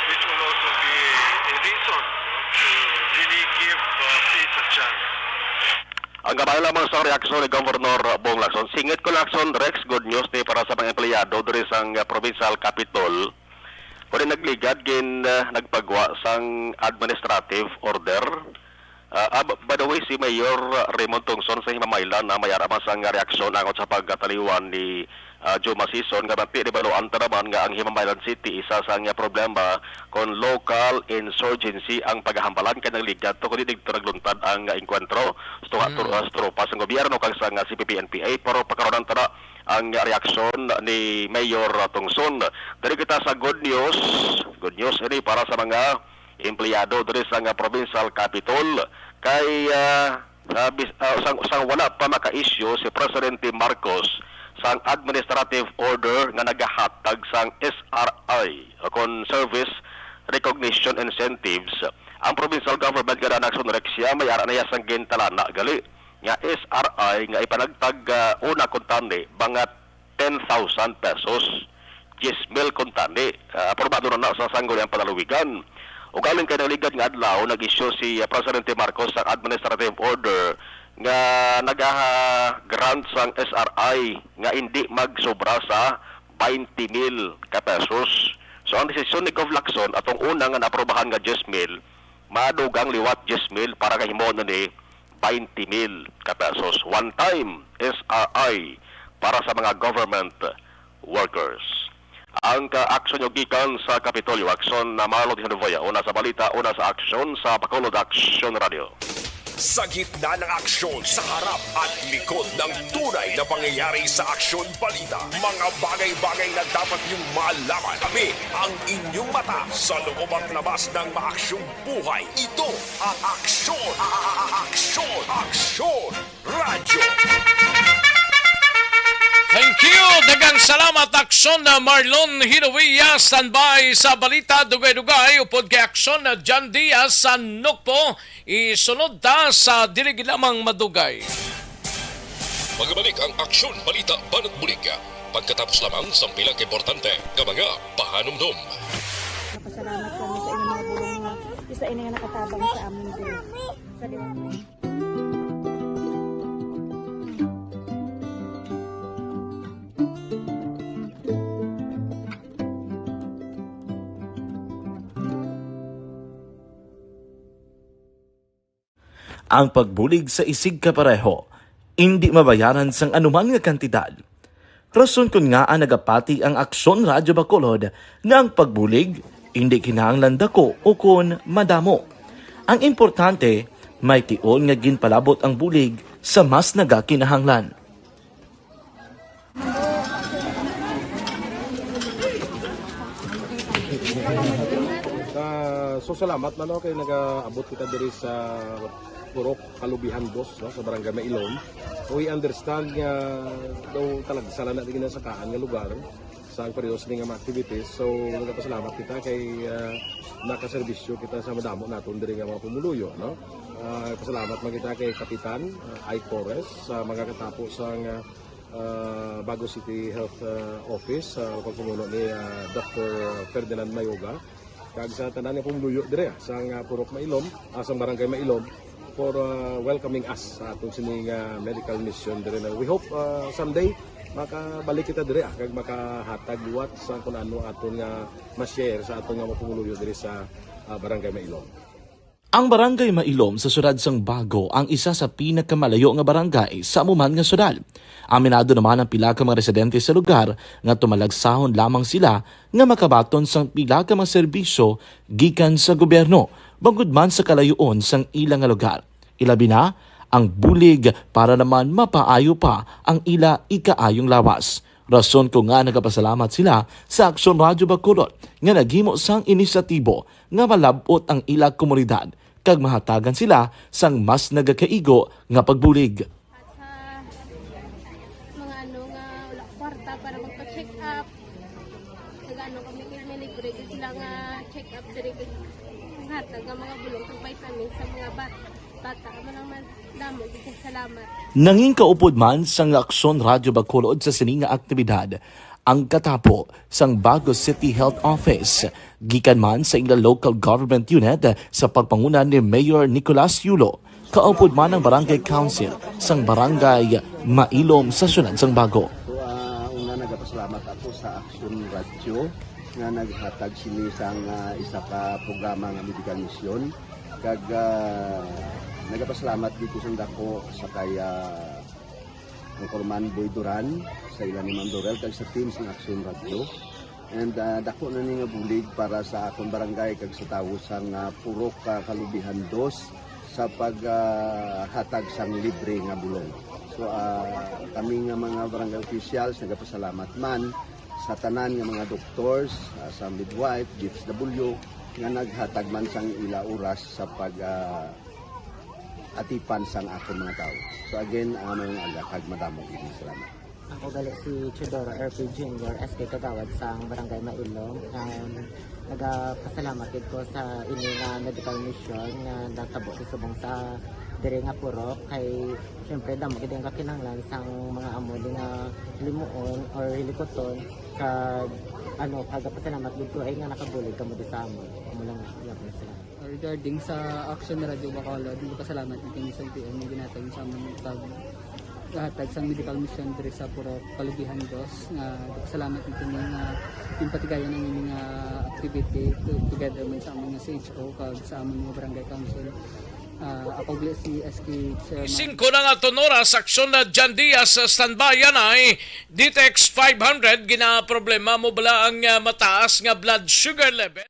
this will also be a reason, no, to really give, uh, peace a chance. Ang gamay lamang sa reaksyon ni Governor Bong Lacson. Singit ko, Lacson, Rex, good news ni para sa mga empleyado diri sang, uh, provincial capitol. Kundi nagligad gin, uh, nagpagwa sang administrative order. Ah, ah, b-, by the way, si Mayor Raymond Tungson sa Himamaylan na may ara man sang reaksyon angot sa pagkataliwan ni, ah, Juma Sison, nga bati ni baluan ta naman nga ang Himamaylan City isa sa nga problema kon local insurgency ang pagahambalan kay nagligad to kundi didto nagluntad ang enkwentro sa tunga Mm. tro-, sa tropa sang gobyerno kag sa nga C P P N P A, pero pakaronan ta na ang reaksyon ni Mayor Tungson. Diri kita sa good news. Good news ini para sa mga empleyado diri sa nga provincial capitol kay, ah, sa bis-, ah, sang, sang wala pa maka-issue si Presidente Marcos sang administrative order nga nagahatag sang S R I o kon service recognition incentives, ang provincial government nga nanakson Rexia may ara na iya sang gintalana gali nga S R I nga ipanagtag, ah, una kuntani mga ten thousand pesos, diyes mil kuntani. Ah, aprobado na na sa Sangguniang Panalawigan. Ugaling kay nagligad nga adlaw, nag-issue si, ah, Presidente Marcos sang administrative order nga nagaha-grant sang S R I nga indi magsobra sa twenty mil ka pesos. So, ang desisyon ni Gov Lacson atong una nga naaprobahan nga diyes mil, madugang liwat diyes mil para kahimuon ni twenty mil ka pesos. One time S R I para sa mga government workers. Ang ka-aksyon nyo gikan sa Kapitolyo, Aksyon na Marlon Hinovoya, una sa balita, una sa aksyon sa Bacolod Aksyon Radio. Sa gitna ng aksyon, sa harap at likod ng tunay na pangyayari sa Aksyon Balita, mga bagay-bagay na dapat niyong malaman. Kami ang inyong mata sa loob at labas ng maaksyong buhay. Ito ang Aksyon, a-, a-, a-, Aksyon, Aksyon Radyo. Thank you. Daghang salamat, Aksyon na Marlon Hinuia. Standby sa balita, dugay-dugay. Upod kay Aksyon na John Diaz sa Nukpo. Isunod ta sa dili gid lamang madugay. Magabalik ang Aksyon Balita Banat Bulig pagkatapos lamang sang pila ka importante nga mga pahanumdom. Napasalamat kami sa inyong mga bulong nga isa ini nga nakatabang sa amon diri. Sa Ang pagbulig sa isigkapareho indi mabayaran sang anuman nga kantidad. Rason kon ngaa nagapati ang Aksyon Radyo Bacolod nga ang pagbulig indi kinahanglan dako ukon madamo. Ang importante, may tion nga ginpalabot ang bulig sa mas nagakinahanglan. Ah, so salamat man, no, kay nagaabot kita diri sa Purok Kalubihan Dos, no, sa Barangay Mailom. We understand nga daw talagsa lang na di ginasakaan nga lugar sa ang periodo sini nga mga activities. So nagapasalamat kita kay, ah, nakaserbisyo kita sa madamo naton diri nga mga pumuluyo, no. Ah, pasalamat man kita kay Kapitan, ah, Ike Torres sa mga katapo sa nga ah, Bago City Health, ah, Office, sa pagpamuno ni, ah, Doctor Ferdinand Mayoga, kag sa tanan nga pumuluyo dire, ah, sang, ah, Purok Mailom, ah, sang Barangay Mailom, for, ah, welcoming us sa aton sining, ah, medical mission dire na. We hope, ah, someday makabalik kita dire, ah, kag makahatag liwat sa kun ano aton nga ma-share sa aton nga mga pumuluyo dire sa, ah, Barangay Mailom. Ang Barangay Mailom sa siyudad sang Bago ang isa sa pinakamalayo nga barangay sa amo man nga siyudad. Aminado naman ang pila ka mga residente sa lugar nga tumalagsahon lamang sila nga makabaton sang pila ka mga serbisyo gikan sa gobyerno, bangod man sa kalayuon sang ila nga lugar. Ilabi na ang bulig para naman mapaayo pa ang ila ikaayong lawas. Rason kon ngaa nagapasalamat sila sa Aksyon Radyo Bacolod nga naghimo sang inisyatibo nga malab-ot ang ila komunidad kag mahatagan sila sang mas nagakaigo nga pagbulig. Sa mga ano nga wala kwarta para magpa-check up, nag-ano kami, kay may libre gyud sila nga check up diri, kag hatag nga mga bulong kag vitamins sa mga bat-, bata. Amo lang man, damo gyud kay salamat. Nangin kaupod man sang Aksyon Radyo Bacolod sa sini nga aktibidad ang katapo sang Bago City Health Office, gikan man sa ila local government unit sa pagpanguna ni Mayor Nicolas Yulo, kaupod man ang Barangay Council sang Barangay Mailom sa siyudad sang Bago. So, ah, una, nagapasalamat ako sa Aksyon Radyo nga naghatag sini sang, ah, isa ka programa nga medical mission. Kag, ah, nagapasalamat gid ko sang dako sa kay, ah, Anchorman Boy Duran, sa ila ni Ma'am Dorel, kag sa team sang Aksyon Radyo. And, ah, dako na ni nga bulig para sa akon barangay kag sa tawo sang, ah, Purok, ah, Kalubihan Dos sa pag, ah, hatag sang libre nga bulong. So, ah, kami nga mga barangay officials nagapasalamat man sa tanan nga mga doctors, ah, sa midwife, D S W, nga naghatag man sang ila oras sa pag, ah, atipan sang akon mga tawo. So again, ah, maayong aga kag madamo gid nga salamat. Ako gali si Teodoro R P Junior, S K Kagawad sang Barangay Mailom. Um, nagapasalamat gid ko sa ini nga medical mission nga natabo sa subong sa diri nga purok, kay siyempre damo gid ang kakinahanglan sang mga amo ni nga limuon or hilikuton, kag ano, nagapasalamat gid ko ay nga nakabulig kamo di sa amon. Amo lang, yun, salamat. Regarding sa Action Radio Bacolod, nagpasalamat mi kini sa L T M nga ginhatag sa amon pag-, hatag sang medical mission diri sa Purok Kalubihan Dos, nga nagpasalamat mi kini nga ginpatigayon ang ini nga activity to-, together man sa amon nga C H O kag sa amon nga barangay council. Ah, ako gali si S K Chairman. Singko na nga aton oras, Action na Jan Diaz, standby yan ay D T X five hundred, ginaproblema mo bala ang, ah, mataas nga blood sugar level?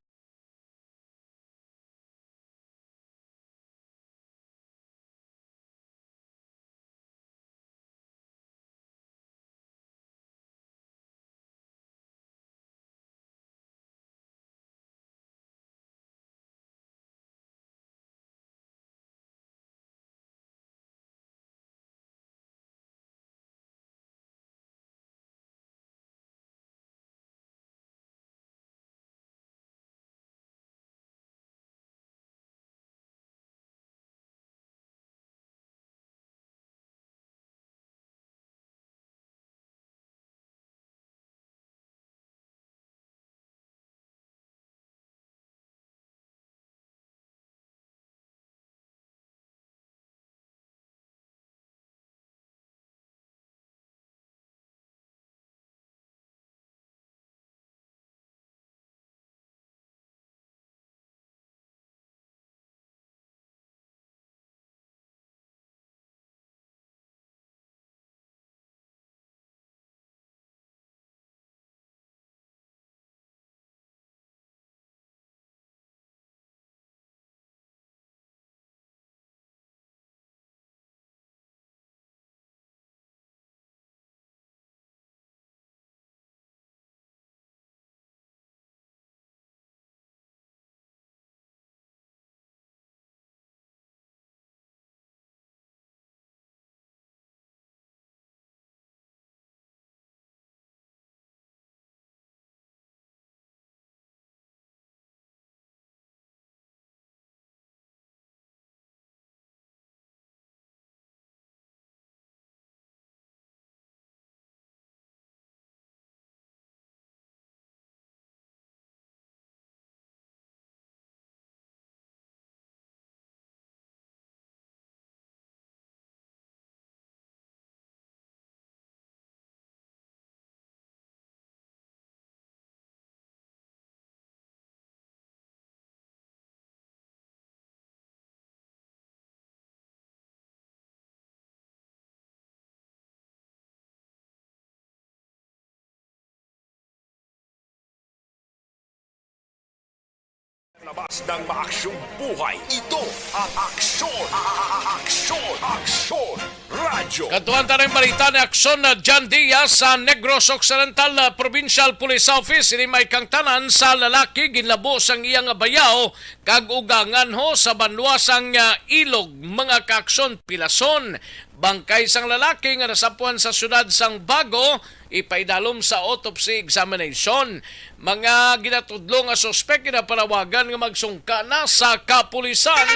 Labas ng maaksyong buhay, ito ang Aksyon, Aksyon, Aksyon Radyo. Kadtuan ta ning balita ni Aksyon na John Diaz sa Negros Occidental, ah, Provincial Police Office. Ini may kangtanan sa lalaki ginlabo sang iyang bayaw kag ugangan ho sa banwa sang, ah, Ilog, mga kaaksyon, pilason. Bangkay sang lalaki nga nasapuan sa siyudad sang Bago, ipaidalom sa autopsy examination. Mga ginatudlo nga suspek ginapanawagan nga magsungka na sa kapulisan.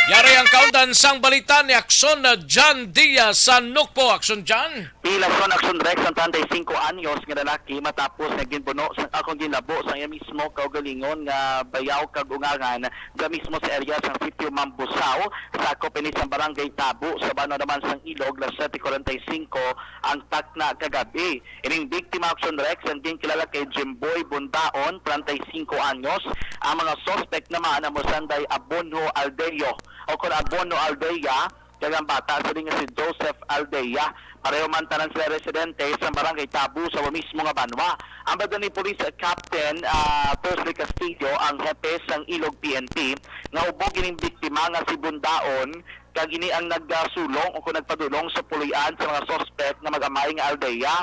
Yari ang kaundan sang balita ni Aksyon na John Diaz sa Nukpo. Aksyon, John. Pilason, Aksyon Rex, ang treinta y cinco anyos nga lalaki matapos nga ginbuno sa akong ginlabo sa iya mismo kaugalingon nga bayaw kag ungangan sa mismo sa area sang sitio Mambusao, sakop ini sang Barangay Tabo, sa banwa naman sang Ilog, las siete cuarenta y cinco ang takna kagabi. Ining biktima, Aksyon Rex, ang ginkilala kay Jimboy Bundaon, treinta y cinco anyos. Ang mga suspect naman amo sanday Abono Aldeo o kon Abono Aldea, kag ang bata sini nga si Joseph Aldea. Pareho man tanan sila residente sa Barangay Tabo sa mismo nga banwa. Ang bala ni Police Captain, ah, Persley Castillo, ang hepe sang Ilog P N P, nga ubog ining biktima nga si Bundaon, kag ini ang nagsulong o kung nagpadulong sa puloy-an sa mga suspect nga mag-amay nga Aldea.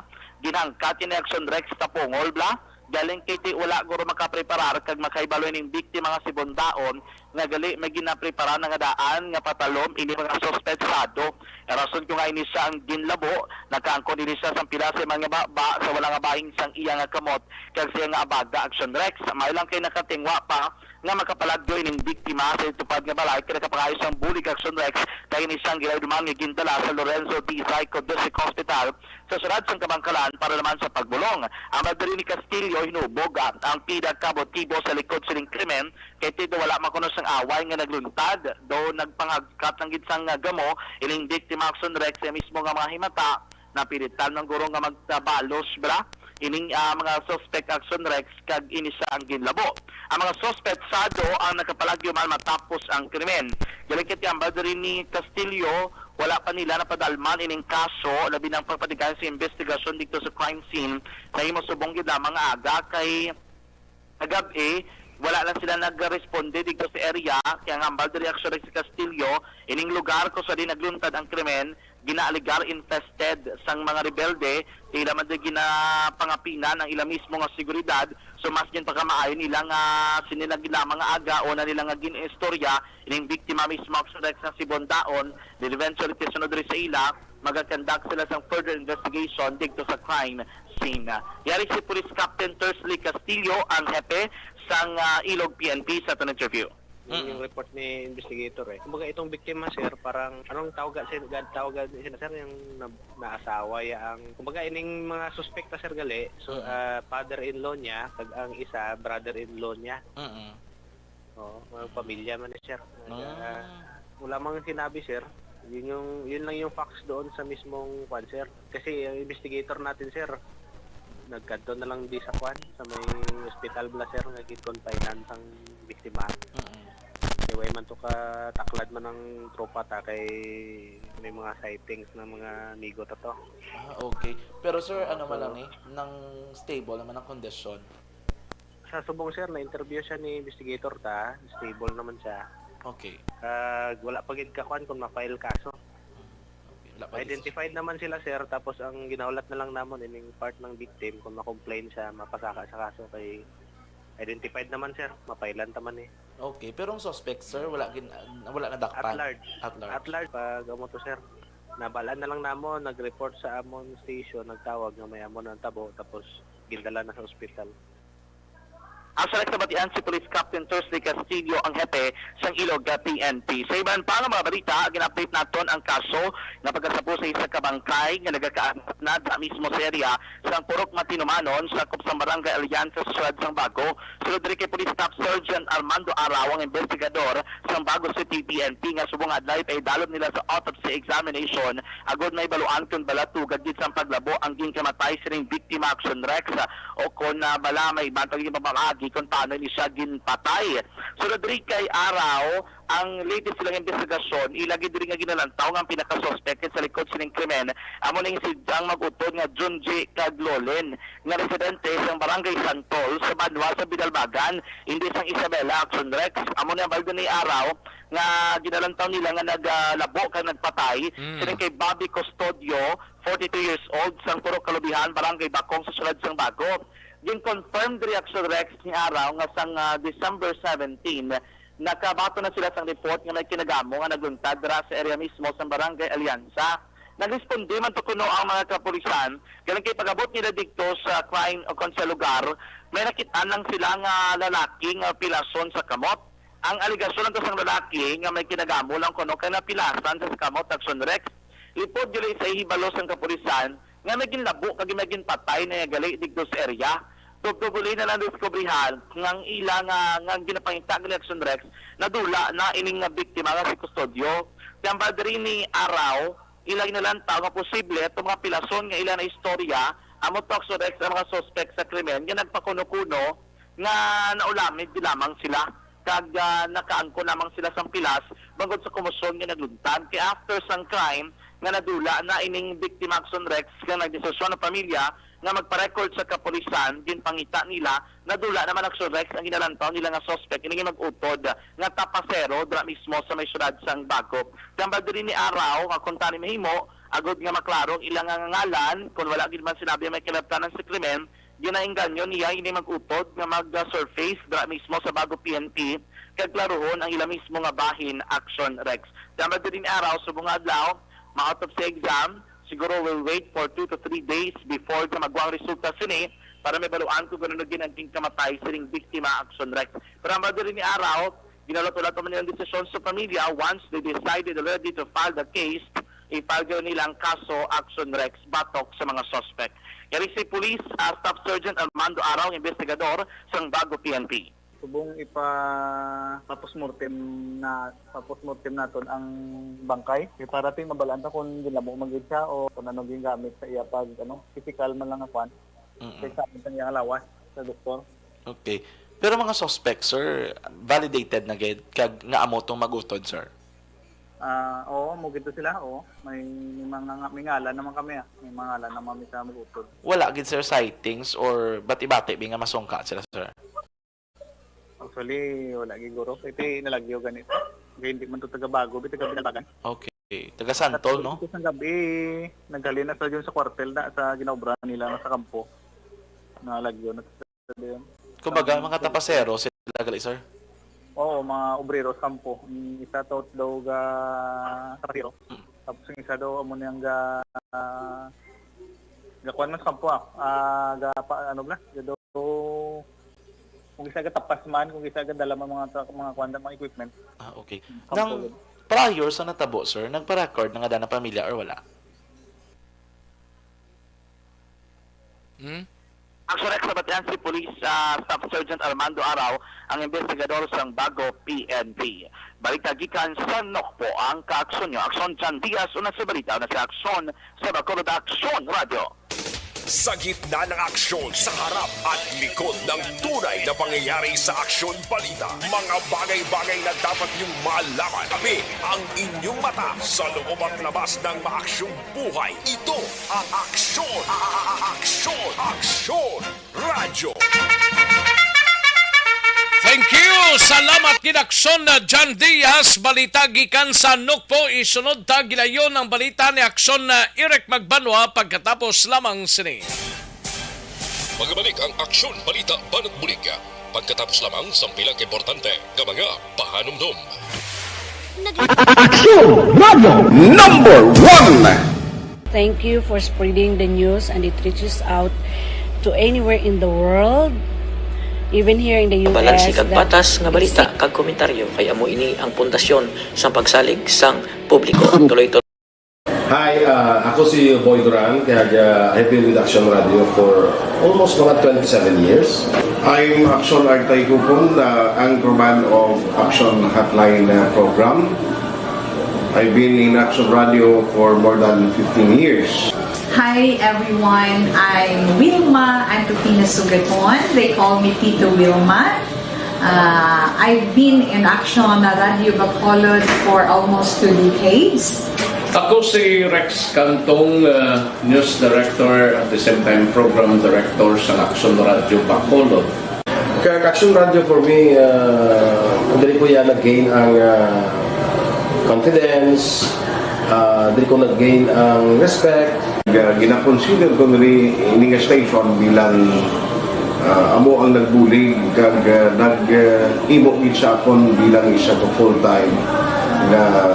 Ginhangkat ini, Aksyon Rex, tapungol bala, galing kay ti wala guro makapreparar kag makahibalo ining biktima nga si Bundaon nga gali may ginaprepara na nga daan nga patalom ini mga suspetsado. Rason ko nga ini siya ang ginlabo, nakaangkon ini siya sang pila sa mga baba sa wala nga bahin sang iya nga kamot kag siya nga abaga, Aksyon Rex. May lang kay nakatingwa pa nga makapalagyo ining biktima sa itupad nga balay kay nakapangayo sang bulig, Aksyon Rex, kay ini siyang ginaiduman nga gindala sa Lorenzo D. Zayco District Hospital sa siyudad sang Kabankalan para naman sa pagbulong. Ang madre ni Castillo hinubog, ah, ang pida ka motibo sa likod sining krimen, kay ti daw wala makuno sang away nga nagluntad, daw nagpangagkat lang gid sang, ah, gamo ining biktima, Aksyon Rex, sa mismo nga mga himata, napilitan man guro nga magtabalos bala ining, ah, mga suspect, Aksyon Rex, kag ini siya ang ginlabo. Ang mga suspetsado ang nakapalagyo man matapos ang krimen. Galing kay ti ang madre ni Castillo, wala pa nila napadalman ining kaso, labi nang pagpatigayon sa investigasyon didto sa crime scene. Nahimo subong gid lamang nga aga kay kagab-i, wala lang sila nagresponde didto sa area, kay ang hambal diri, Aksyon Rex, sa Castillo, ining lugar kung sa di nagluntad ang krimen, ginaaligar infested sang mga rebelde, ila man di ginapangapinan ang ila mismo nga seguridad, so mas ginpakamaayo nila nga sini na gid lamang nga aga o na nila nga gin-istorya ining biktima mismo, Aksyon Rex, nga si Bondaon, then eventually, kay sunod diri sa ila, magakandak sila sang further investigation didto sa crime scene. Yari si Police Captain Tersley Castillo, ang hepe sang, ah, Ilog P N P, sa aton interview. Yun yung Mm. report ni investigator eh. Kumbaga, itong biktima, sir, parang, anong tawag, sir, tawag sila, sir, yung na, naasawa ya ang, kumbaga, ining mga suspect na, sir, gali. So, Mm. ah, father-in-law niya, kag ang isa, brother-in-law niya. Mm. Oo, mga Mm. pamilya man ni, sir. Nag-, Ah. ah, wala mang sinabi, sir. Yun yung, yun lang yung facts doon sa mismong kwan, sir. Kasi ang investigator natin, sir, nagkadto na lang di sa kwan, sa may hospital bala, sir, nga gin-confinean sang biktima. Mm. Anyway, man to ka taklad man ang tropa ta kay may mga sightings ng mga amigo ta to. Ah, okay. Pero, sir, Oo, ano man so lang ni, nang stable naman ang kondisyon? Sa subong, sir, na-interview siya ni investigator ta, stable naman siya. Okay. Kag wala pa gid kakuan kung ma-file kaso. Okay. Wala pa gid. Identified naman sila, sir, tapos ang ginahulat na lang namon ining part ng victim, kung ma-complain siya, mapasaka sa kaso kay identified naman, sir, mapailan ta man eh. Okay, pero ang suspect, sir, wala gin-, wala nadakpan? At large. At large. At large, pag amo to, sir. Nabalaan na lang namon, nag-report sa amon station, nagtawag nga may amo na ang tabo, tapos gindala na sa ospital. Ang sa nagpabatian si Police Captain Thursday Castillo, ang hepe sang Ilog P N P. Sa iban pa nga mga balita, gin-update naton ang kaso nga pagkasapusay sa kabangkay nga nagakaanad na mismo sa area sang Purok Matinumanon, sakop sa Barangay Alianza sa siyudad sang Bago. Sulod diri kay Police Staff Sergeant Armando Araw, ang investigador sang Bago City P N P, nga subong adlay pa idalom nila sa autopsy examination agod mahibaluan kon bala tugad gid sang paglabo ang ginkamatay sining biktima, Action Rex, o kon, ah, bala may iban pa gid nga pamamaagi kon paano ni siya ginpatay. Sulod diri kay Araw, ang latest silang investigasyon, ila gid diri nga ginalantaw nga ang pinakasuspek sa likod sining krimen amo ning si ang mag-utod nga Junji kag Lolin, nga residente sang Barangay Santol sa banwa sa Bidalbagan, hindi sang Isabela, Action Rex. Amo ni ang balde ni araw nga ginalantaw nila nga naglabo kag nagpatay Mm. sining kay Bobby Custodio, forty-two years old, sang Purok Kalubihan, Barangay Bakong sa siyudad sang Bago. Gin-confirm diri, Action Rex, ni araw nga sang, ah, December seventeen, nakabaton na sila sang report nga may kinagamo nga nagluntad dira sa area mismo sang Barangay Alianza. Nagresponde man to kuno ang mga kapulisan, galing kay pag-abot nila didto sa crime o kon sa lugar, may nakit-an lang sila nga lalaki nga pilason sa kamot. Ang alegasyon nato sang lalaki nga may kinagamo lang kuno kay napilasan sa kamot, Action Rex. Lipod gali sa hibalo sang kapulisan nga may ginlabo kag may ginpatay na gali didto sa area. Tubtob uli na lang diskubrihan nga ang ila nga, nga ginapangita gali, Action Rex, nadula na ining nga biktima nga si Custodio. Tambal diri ni araw, ila ginalantaw nga posible ato mga pilason nga ila na istorya, amo to, Action Rex, ang mga suspek sa krimen nga nagpakuno-kuno nga naulamid di lamang sila kag, ah, nakaangkon lamang sila sang pilas bangod sa komosyon nga nagluntad. Kay after sang crime nga nadula na ining biktima, Action Rex, nga nagdesisyon ang pamilya nga magpa-record sa kapulisan, ginpangita nila nadula naman, Action Rex, ang ginalantaw nila nga suspek, ini nga mag-utod nga tapasero dira mismo sa may siyudad sang Bago. Tambal diri ni araw nga kung tani mahimo, agod nga maklaro ang ila nga ngalan, kung wala gid man sinabi ang may kinahanglan sa krimen, ginaengganyo niya ini mag-utod nga mag-surface dira mismo sa Bago P N P kag klaruhon ang ila mismo nga bahin, Action Rex. Tambal diri ni araw, subong nga adlaw, ma-autopsy exam, siguro will wait for two to three days before nga magwa ang resulta sini para mabaluan kung ano gid ang ginkamatay sining biktima, Action Rex. Pero ang diri ni araw, ginahulat-hulat man ang desisyon sa pamilya once they decided already to file the case, i-file gyud nila ang kaso, Action Rex, batok sa mga suspect. Yari si Police, ah, Staff Sergeant Armando Araw, ang investigador sang Bago P N P. Subong ipa-, pa-postmortem na, pa-postmortem naton ang bangkay. Kay para ti mabalaan ta kung ginlabo man gid siya o kung ano gingamit sa iya pag, ano, physical man lang nga kwan. Mm-mm. Sa exam sa iyang lawas sa doktor. Okay. Pero mga suspect, sir, validated na gid kag nga amo tong mag-utod, sir? Ah, oo, mo gid to sila, oo. May, may mga nga-, may ngalan naman kami, ah. May mga ngalan naman kami sa mag-utod. Wala gid, sir, sightings or bati-bati bi nga masungka sila, sir? Actually, wala gid guro. Ito yung nalagyo ganito. Kaya hindi man to taga Bago, bi taga Binabagan. Okay. Taga Santol, no? Tapos ito sa gabi, naghalin na sa dyan sa kwartel na sa ginaobra nila na sa kampo. Nalagyo na sa dyan. Kumbaga, Ang mga tapasero sila gali, sir? Oo, mga obrero sa kampo. Yung isa to daw ga tapasero. Mm. Tapos yung isa daw, amo niyang ga, gakuan man sa kampo, ah. Ah, ga, pa, ano ba? Ga daw, kung isa ga tapas man, kung isa ga dala man mga truck, mga kuan, mga equipment. Ah, okay. Kampo Nang yun. Prior sa natabo, sir, nagpa-record na nga daan ang pamilya or wala? Hmm? Actually, sa batian si Police, ah, Staff Sergeant Armando Araw, ang investigador sang Bago P N P. Balita gikan sa Nokpo, ang kaaksyon nyo. Aksyon John Diaz, una sa balita, una sa aksyon, sa Bacolod Aksyon Radio. Sa gitna ng aksyon, sa harap at likod ng tunay na pangyayari sa Aksyon Balita, mga bagay-bagay na dapat niyong malaman. Kami ang inyong mata sa loob at labas ng maaksyong buhay. Ito ang Aksyon, a-, a-, a-, Aksyon, Aksyon Radyo. Thank you. Salamat gid, Aksyon na John Diaz. Balita gikan sa Nokpo. Isunod ta gilayon ang balita ni Aksyon na Eric Magbanwa pagkatapos lamang sini. Magbalik ang Aksyon Balita Banat Bulig pagkatapos lamang sang pila ka importante nga mga pahanumdom. Aksyon Radio Number One. Thank you for spreading the news and it reaches out to anywhere in the world, even here in the U S. Balanse kag patas nga balita kag komentaryo, kay amo ini ang pundasyon sang pagsalig sang publiko. Tuloy to. Hi, ah, ako si Boy Duran, kag, ah, I've been with Action Radio for almost mga twenty-seven years. I'm Action Artay Kupon, the anchorman of Action Hotline, ah, program. I've been in Action Radio for more than fifteen years. Hi everyone, I'm Wilma Antupina Sugaton. They call me Tito Wilma. Uh, I've been in Action Radio Bacolod for almost two decades. Ako si Rex Cantong, uh, news director, at the same time program director sa Action Radio Bacolod. Kag Action Radio for me, uh, diri ko yan nag-gain ang uh, confidence, uh, diri ko nag-gain ang respect. Ga- Ginakonsider ko nili ini nga station bilang uh, amo ang nagbulig kag uh, nag uh, imo gid sa akon bilang isa ka full-time nga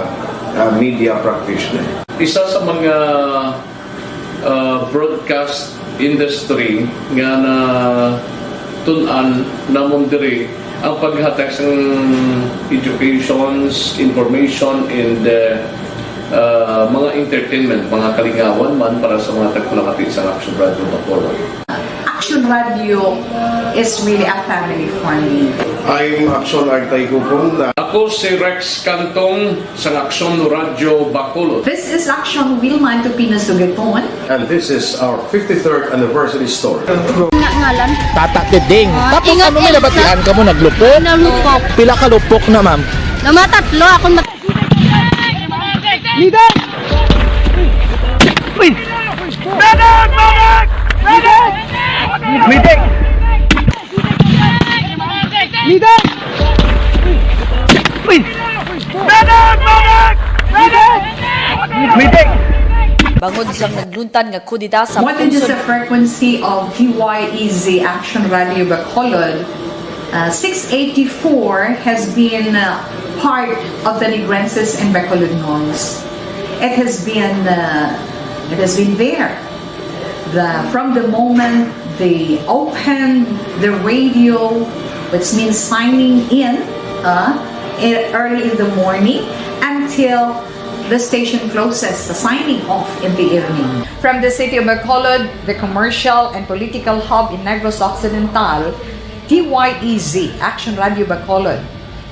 uh, media practitioner. Isa sa mga uh, broadcast industry nga na tun-an namon diri ang paghatag sang educations, information, and uh, uh, mga entertainment, mga kalingawan man para sa mga tagpalamati sa Action Radio Bacolod. Action Radio is really a family for me. I'm Action Artay Hukong na Ako si Rex Cantong sa Action Radio Bacolod. This is Action Wilman Tupino Sugaton. And this is our fifty-third anniversary story. Nga ngalan. Tata Tiding. Tapos Ingat, ano may ingat. Nabatian ka mo naglupok? Nalupok. Pila ka lupok na, ma'am? Namatatlo akong mat- Uy! Medic! Medic! Medic! Medic! Uy! Medic! Medic! Medic! Medic! Bangod sang nagluntad nga kudeta sa More than just pungsod the frequency of D Y E Z Action Radio Bacolod, uh, six eighty-four has been uh, part of the Negrenses and Bacolodnons. It has been uh, it has been there. The, from the moment they opened the radio, which means signing in uh, in- early in the morning, until the station closes, the signing off in the evening. From the city of Bacolod, the commercial and political hub in Negros Occidental, D Y E Z, Action Radio Bacolod,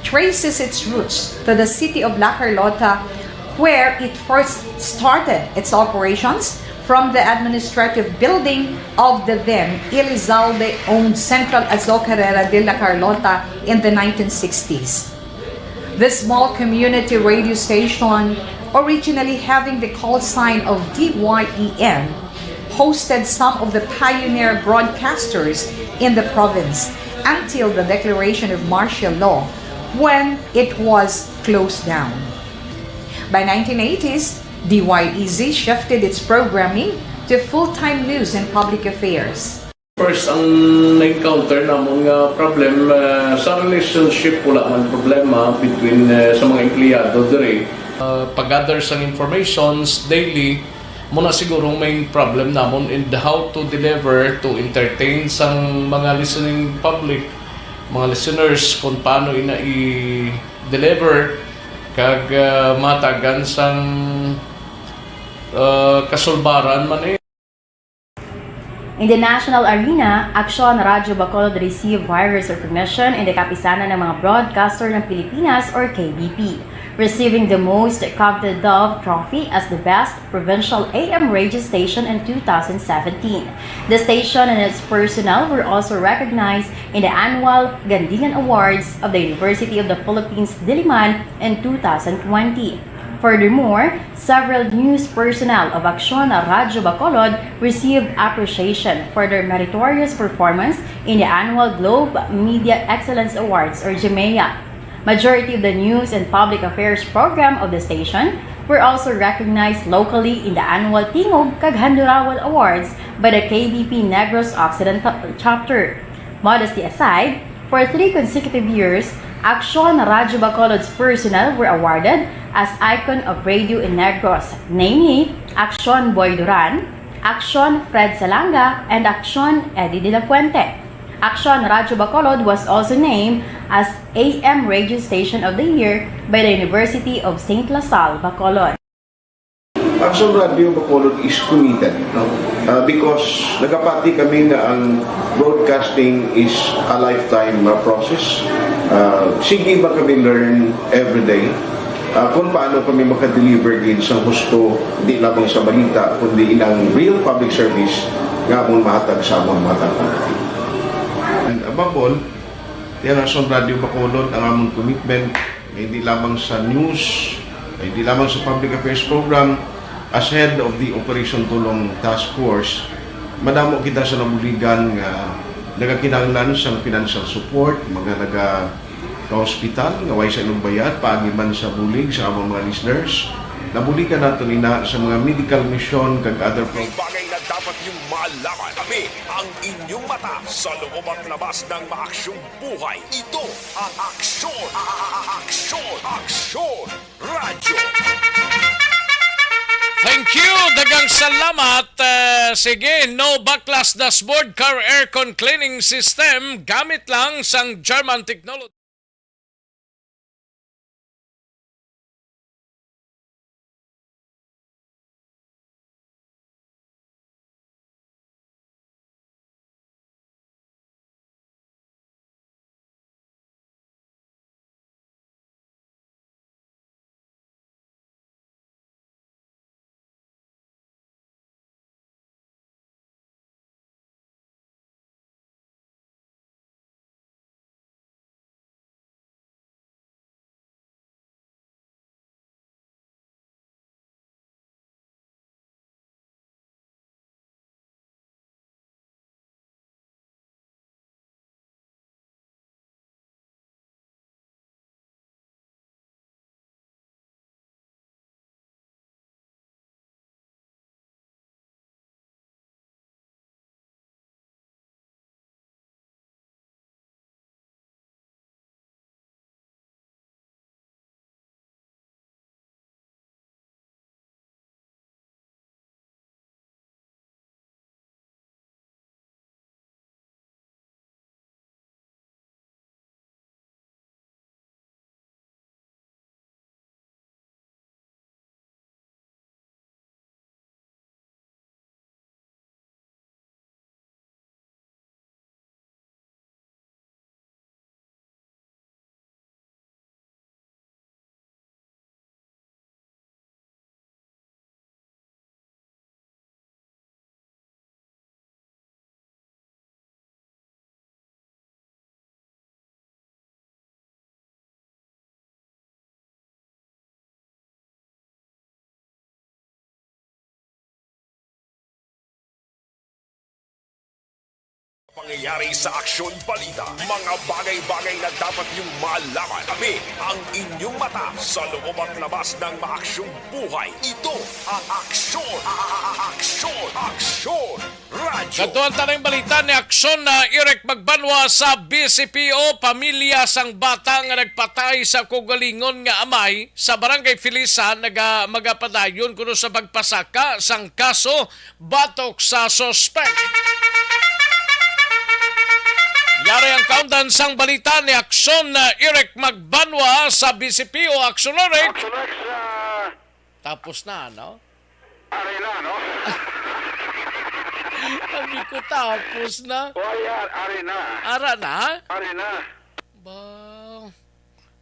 traces its roots to the city of La Carlota, where it first started its operations from the administrative building of the then Elizalde-owned Central Azocarera de La Carlota in the nineteen sixties. This small community radio station, originally having the call sign of D Y E N, hosted some of the pioneer broadcasters in the province until the declaration of martial law, when it was closed down. By nineteen eighties, D Y E Z shifted its programming to full-time news and public affairs. First, ang na-encounter namon nga problem uh, sa relationship, wala man problema between uh, sa mga empleyado diri. Uh, pag-gather sang informations daily, mo na siguro ang main problem namon in how to deliver to entertain sang mga listening public, mga listeners, kung paano ina i-deliver kag uh, matagan sang uh, kasulbaran man eh. In the national arena, Aksyon Radyo Bacolod received various recognition in the Kapisanan ng mga Broadcaster ng Pilipinas or K B P, receiving the most coveted Dove Trophy as the best provincial A M radio station in two thousand seventeen. The station and its personnel were also recognized in the annual Gandingan Awards of the University of the Philippines Diliman in two thousand twenty. Furthermore, several news personnel of Aksyon Radyo Bacolod received appreciation for their meritorious performance in the annual Globe Media Excellence Awards or GMEA. Majority of the news and public affairs program of the station were also recognized locally in the annual Tingog kag Handurawan Awards by the K B P Negros Occidental Chapter. Modesty aside, for three consecutive years, Aksyon Radyo Bacolod's personnel were awarded as Icon of Radio in Negros, namely Aksyon Boy Duran, Aksyon Fred Salanga, and Aksyon Eddie De La Fuente. Aksyon Radyo Bacolod was also named as A M Radio Station of the Year by the University of Saint La Salle, Bacolod. Aksyon Radio Bacolod is committed, no? Uh, because nagapati kami nga ang broadcasting is a lifetime uh, process. Uh, sige ba kami learn every day? Uh, kung paano kami makadeliver gid sa husto, di lamang sa balita, kundi inang real public service nga among mahatag sa among mga taga. And above all, Yan ang Son Radio Bacolod, ang amon commitment, hindi lamang sa news, hindi lamang sa public affairs program. As head of the Operation Tulong Task Force, madamo kita sa nabuligan nga nagakinahanglan sang financial support, mga naga ka-hospital nga way sa ilang bayad, paagi man sa bulig sa among mga listeners. Nabuligan naton ina sa mga medical mission kag other pro- Bagay na dapat niyong malaman. Kami ang inyong mata sa loob at labas ng maaksyong buhay. Ito ang Aksyon, a-, a-, a-, Aksyon, Aksyon Radyo. Thank you. Daghang salamat. Eh, sige, no baklas dashboard, car aircon cleaning system. Gamit lang sang German technology. Pangyayari sa Aksyon Balita, mga bagay-bagay na dapat niyong malaman. Kami ang inyong mata sa loob at labas ng maaksyong buhay. Ito ang Aksyon, a-, a-, a-, Aksyon, Aksyon Radyo. Kadtuan ta ning balita ni Aksyon na Eric Magbanwa sa B C P O. Pamilya sang bata nga nagpatay sa kaugalingon nga amay sa Barangay Felisa naga-, magapadayon kuno sa pagpasaka sang kaso batok sa suspek. Yari ang kaundan sang balita ni Aksyon na Eric Magbanwa sa B C P O. Aksyon, Eric. Aksyon, Rex, ah, tapos na, no? Ari na, no? Sabi ko, tapos na. Why, ah, ari na? Ara na? Ari na. Ba,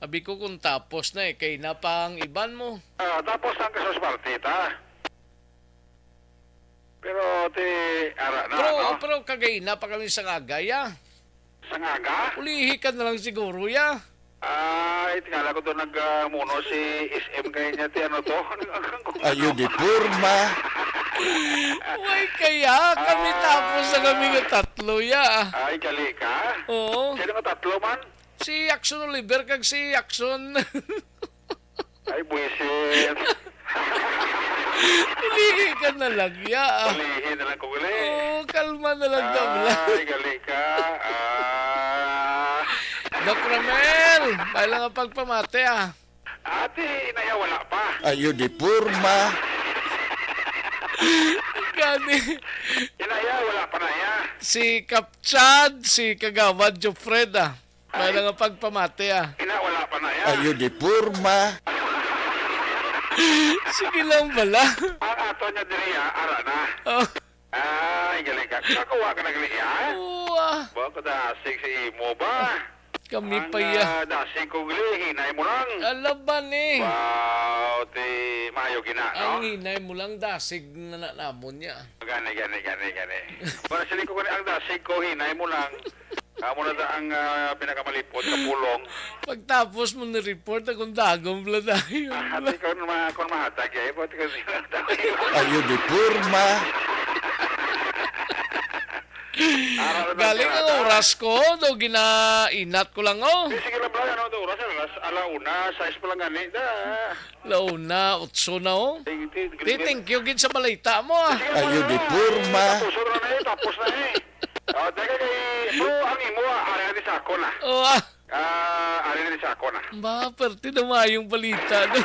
sabi ko kung tapos na eh, kay na pa ang iban mo. Ah, tapos ang kasos partita. Pero ti, ara na, pero, no? Pero kagay na pa kami sa ngagay, ah. Sa ngaga? Ulihi ka na lang siguro, ya. Ay, tingala ko doon nag, ah, muno si S M kay niya, ti ano to? Ayo, di porma. Way kaya? Kami tapos na kami nga tatlo, ya. Ay, gali ka? Oo. Sino nga tatlo man? Si Jackson Oliver kag si Jackson. Ay, buwisit. Ulihi ka na lang, ya. Ulihi na lang ko gali. Oo, kalma na lang, Doc Blas. Ay, gali ka. Ah. Doc Ramel, may lang ang pagpamati, ah. Ate, inaya, wala pa. Ayo, di porma. Gani. Inaya, wala pa na ya. Si Kap Chad, si Kagawad Jofred, ah. May lang ang pagpamati, ah. Ina, wala pa na ya. Ayo, di porma. Sige lang bala. Ang ato niya diri, ah, ara na. Oh. Ay, galing ka. Kakuha ka na gali, ah. Uwa. Ba, kadasig sa imo ba? Kami pa ya. Ang, ah, dasig ko gali, hinay mo lang. Alaban eh. Wow, ti mayo gina, no? Ang hinay mo lang, dasig na, na namon niya. Gani, gani, gani, gani. Para sila ko gani, ang dasig ko, hinay mo lang. Amo na ta ang, ah, pinakamalipot sa pulong. Pagtapos mo ni-report, akong dagom pala tayo. Ah, ati kon ma-, kon mahatag, eh, buti ko sila tayo. Ayo di porma. Ara na Galing ang tirada. Oras ko, do ginainat ko lang, oh. Di, sige lang, Brian, ano to oras? Alas, ala una, sais pa lang gani, da. Launa, otso na, oh. Di, di, Di, di. Thank you gid sa balita mo, ah. Sige, Ayo di ah, porma. Tapos na, eh, tapos na, eh. Ah, teka kay, bro, ang imo, ah, ari, ari sa ako na. Oh, ah. Ah, ari, ari sa ako na. Ba, perte na mayong balita, no?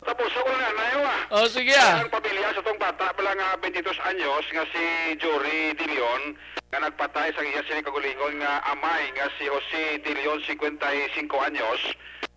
Tapos ako na, na, ah. Oh, sige, ah. Ang pamilya sa tong bata pala nga twenty-two anyos nga si Jory De Leon, nga nagpatay sa iya sini kaugalingon nga amay nga si Jose De Leon, cincuenta y cinco anyos,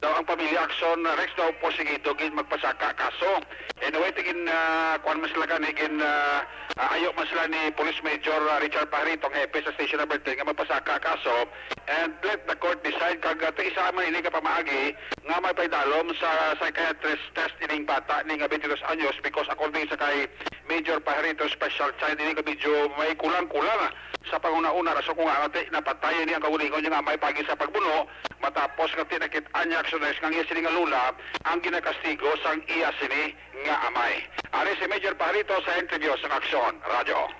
daw ang pamilya Action Rex daw porsigido gid magpasaka kaso. Anyway, tigin, ah, kuwan man sila gani, gin, ah, ah, ayo man sila ni Police Major, ah, Richard Pajarito, ang hepe sa Station Number Ten, nga magpasaka kaso and let the court decide kag, ah, ti isa man ini ka pamaagi nga may paidalom sa psychiatrist test ining bata ni nga twenty-two anyos, because according sa kay Major Pajarito, special child ini nga medyo may kulang-kulang, ah, sa panghunahuna, rason kung ano ti napatay ini ang kaugalingon niya nga amay pagi sa pagbuno, matapos nga ti nakit-an niya Action Rex nga ang iya sini nga lola ang ginakastigo sang iya sini nga amay. Ari si Major Pajarito sa interview sa Aksyon Radyo.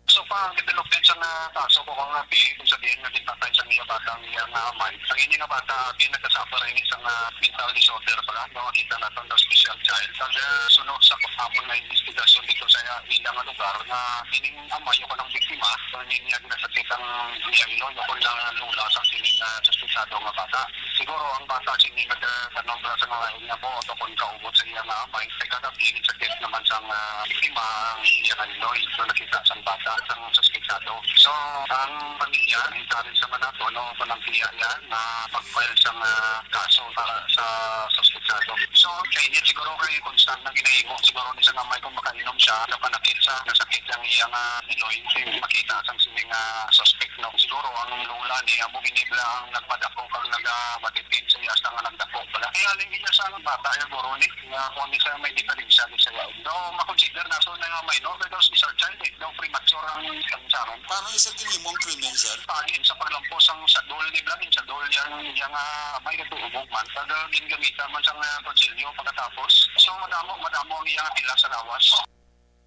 So pa ang development sa nga kaso ko nga bi, kung sabihin nga ginpatay sa niya bata ang iya nga amay. Ang ini nga bata, abi, nagkasuffer ini sa nga mental disorder pala, nga makita naton daw special child. Kag, ah, suno sa hapon nga investigasyon dito sa ila nga lugar, nga ining amay o kanang biktima, so, ini niya ginasakit ang iyang lola o kanang lola sa sining, ah, suspetsado nga bata. Siguro ang bata sini nagkanombra sa mga ina mo o kon kaugot sa iya nga amay, kay kagabi, sakit naman sang, ah, biktima ang iya nga lola. So, nakita sang bata, sang suspetsado. So, ang pamilya, encourage naman nato, no, kung ang tiya niya, na pag-file sang, ah, kaso para sa suspetsado. So, kay niya siguro kay constant na ginahimo, siguro ni sa nga may kung makainom siya, napanakit sa nasakit ang iya nga iloy, kay makita sang sining, ah, suspect, no. Siguro ang lola ni amo gini bala ang nagpadako kag nagamatipid sa iya sa nga nagdako bala. Kay halin gid sa bata, siguro ni, nga kung ni sa may diferensya ni sa iya. Daw makonsider nato na nga minor, pero special child, eh. Daw premature ang kansaron. Paano isa tinimo ang krimen, sir? Pagin sa paglampos ang sadol ni Bla, ang sadol yang, yang, ah, may katuubog man. Pag, ah, gingamita man sa, ah, kutsilyo pagkatapos. So, madamo, madamo ang iyang atila sa lawas.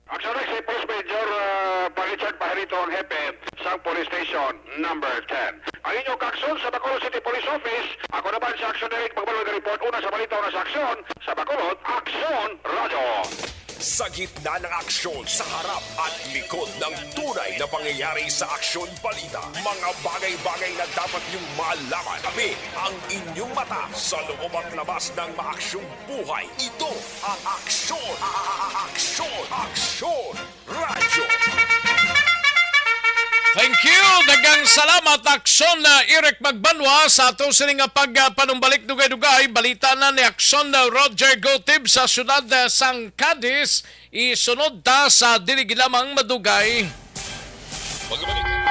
Action Rex, si Police Major, ah, pa Richard Pajarito ang hepe sa Police Station Number Ten. Ang inyong kaaksyon sa Bacolod City Police Office, ako naman si Action Eric Magbalon report, una sa balita, una sa aksyon, sa Bacolod, Aksyon Radyo. Sa gitna ng aksyon, sa harap at likod ng tunay na pangyayari sa Aksyon Balita, mga bagay-bagay na dapat niyong malaman. Kami ang inyong mata sa loob at labas ng maaksyong buhay. Ito ang Aksyon, a-, a-, a-, Aksyon, Aksyon Radyo. Thank you. Daghang salamat, Aksyon na Eric Magbanwa, sa ato sini nga pagpanumbalik dugay-dugay. Balita na ni Aksyon na Roger Gotib sa siyudad, ah, sang Cadiz. Isunod ta sa dili gid lamang madugay.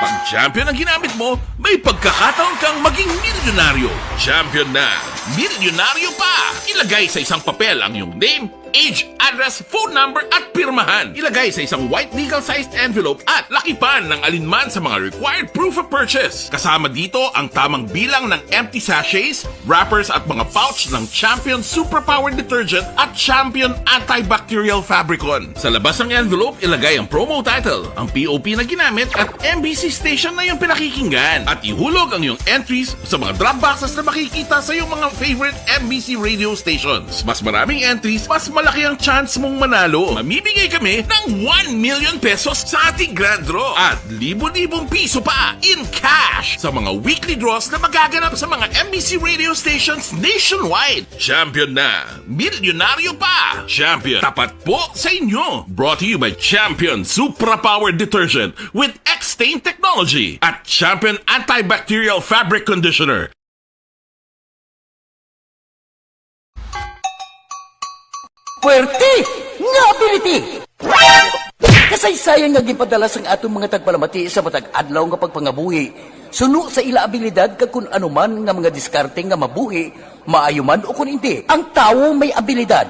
Pag champion ang ginamit mo, may pagkakataon kang maging milyonaryo. Champion na, milyonaryo pa! Ilagay sa isang papel ang iyong name, age, address, phone number, at pirmahan. Ilagay sa isang white legal-sized envelope at lakipan ng alinman sa mga required proof of purchase. Kasama dito ang tamang bilang ng empty sachets, wrappers at mga pouch ng Champion Superpower Detergent at Champion Antibacterial Fabricon. Sa labas ng envelope, ilagay ang promo title, ang P O P na ginamit at M B C station na iyong pinakikinggan. At ihulog ang iyong entries sa mga drop boxes na makikita sa iyong mga favorite M B C radio stations. Mas maraming entries, mas malaki ang chance mong manalo. Mamimigay kami ng one million pesos sa ating grand draw at libo-libong piso pa in cash sa mga weekly draws na magaganap sa mga M B C radio stations nationwide. Champion na, milyonaryo pa! Champion, tapat po sa inyo! Brought to you by Champion Supra Power Detergent with X-Stain Technology at Champion Antibacterial Fabric Conditioner. Puwerte nga ability! Kasaysayan nga ginpadala sang aton mga tagpalamati sa matag adlaw nga pagpangabuhi, suno sa ila abilidad kag kun ano man nga mga diskarte nga mabuhi, maayo man ukon indi. Ang tawo may abilidad.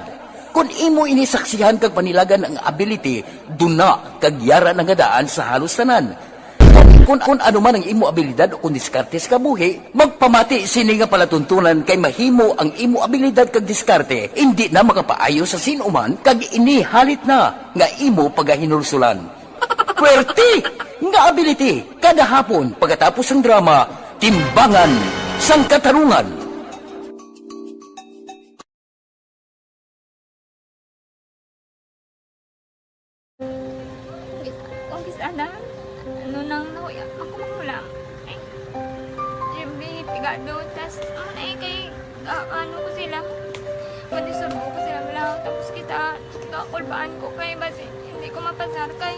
Kon imo ini saksihan kag panilagan ang ability, duna kag yara na nga daan sa halos tanan. Kon Kung, kung ano man ang imo abilidad o kung diskarte sa kabuhi, magpamati sini nga palatuntunan, kay mahimo ang imo abilidad kag diskarte indi na makapaayo sa sin-o man, kag ini halit na nga imo pagahinulsulan. Pwerte nga ability, kada hapon pagkatapos sang drama, Timbangan sang Katarungan. Kung kis-, kung kis-, ana, ano nang nahuya, ako magulang. Ay, Jimmy, pigado, tas, ano na eh, kay, ah, ano ko sila, pwede subo ko sila, wala, tapos kita, kakulbaan ko kay, basi, hindi ko mapasar kay.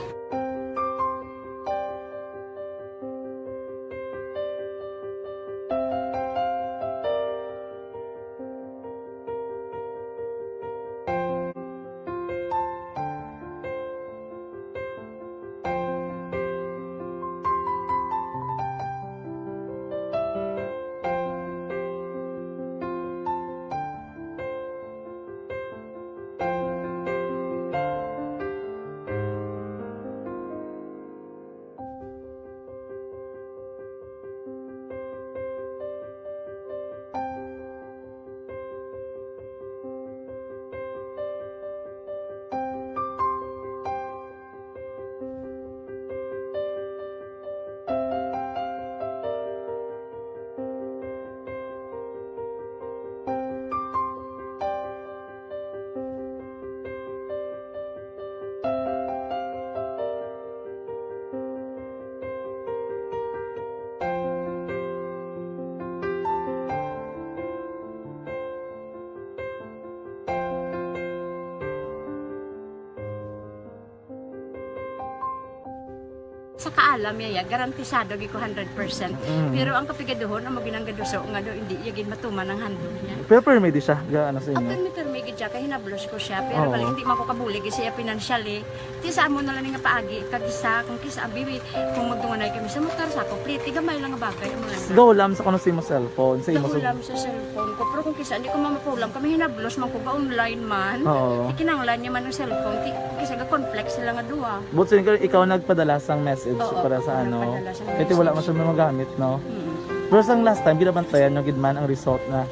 Sa kaalam niya, ya, garantisado gid ko hundred percent. Mm. Pero ang kapigaduhon, amo gid ang gaduso nga do, hindi niya gid matuman ang handog niya. Pero permi di siya, ga, ano sa inyo? Pirmi, pirmi gid siya, kay hinablos ko siya. Pero Oo. bali, hindi man ko kabulig siya financially. Ti sa amo na lang nga paagi, kag isa, kung kisa, abi, kung magdunganay kami sa motor, sa ako, pliti, gamay lang nga bagay, amo lang. Gahulam sa kuno sa imo cellphone, sa imo sa Gahulam sa cellphone ko, pero kung kisa, hindi ko mamapulam, kami hinablos man ko, ga-online man. Oo. Ikinanglan niya man ang cellphone, ti, kung kisa, ga-conflict sila nga duha. But sin-, ikaw nagpadala sang message Oo, para sa ako ano? nagpadala sang Kaya ti wala man message. siya magamit, no? Mm. Pero sang last time, ginabantayan nyo gid man ang result na?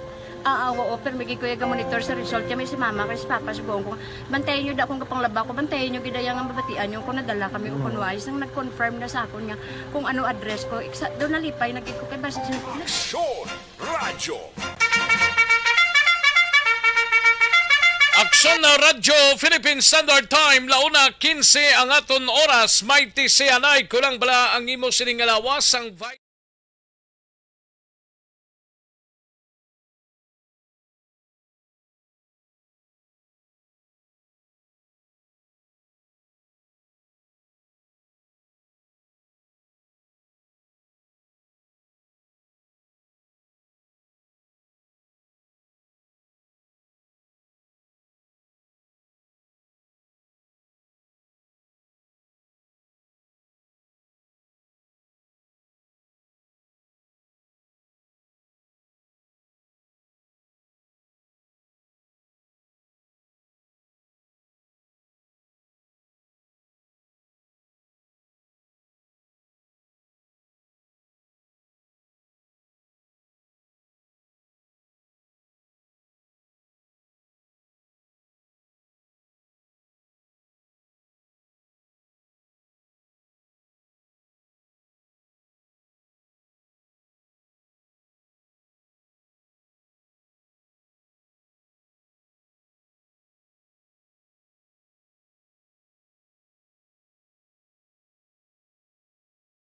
Ah, ah, oo, pero may gid ko yung monitor sa result. Kami si mama, kay si papa, sa buong ko. Bantayan nyo da kung kapanglaba ko, bantayan nyo gid ang mabatian nyo kung nadala kami o Mm. kung wais. Nang nag-confirm na sa akon nga kung ano address ko, iksa, doon nalipay na gid ko kay basta sa Aksyon Radyo. Aksyon na Radyo, Philippine Standard Time, launa quince ang aton oras. May tisianay, kulang bala ang imo sining nga lawas, ang vi-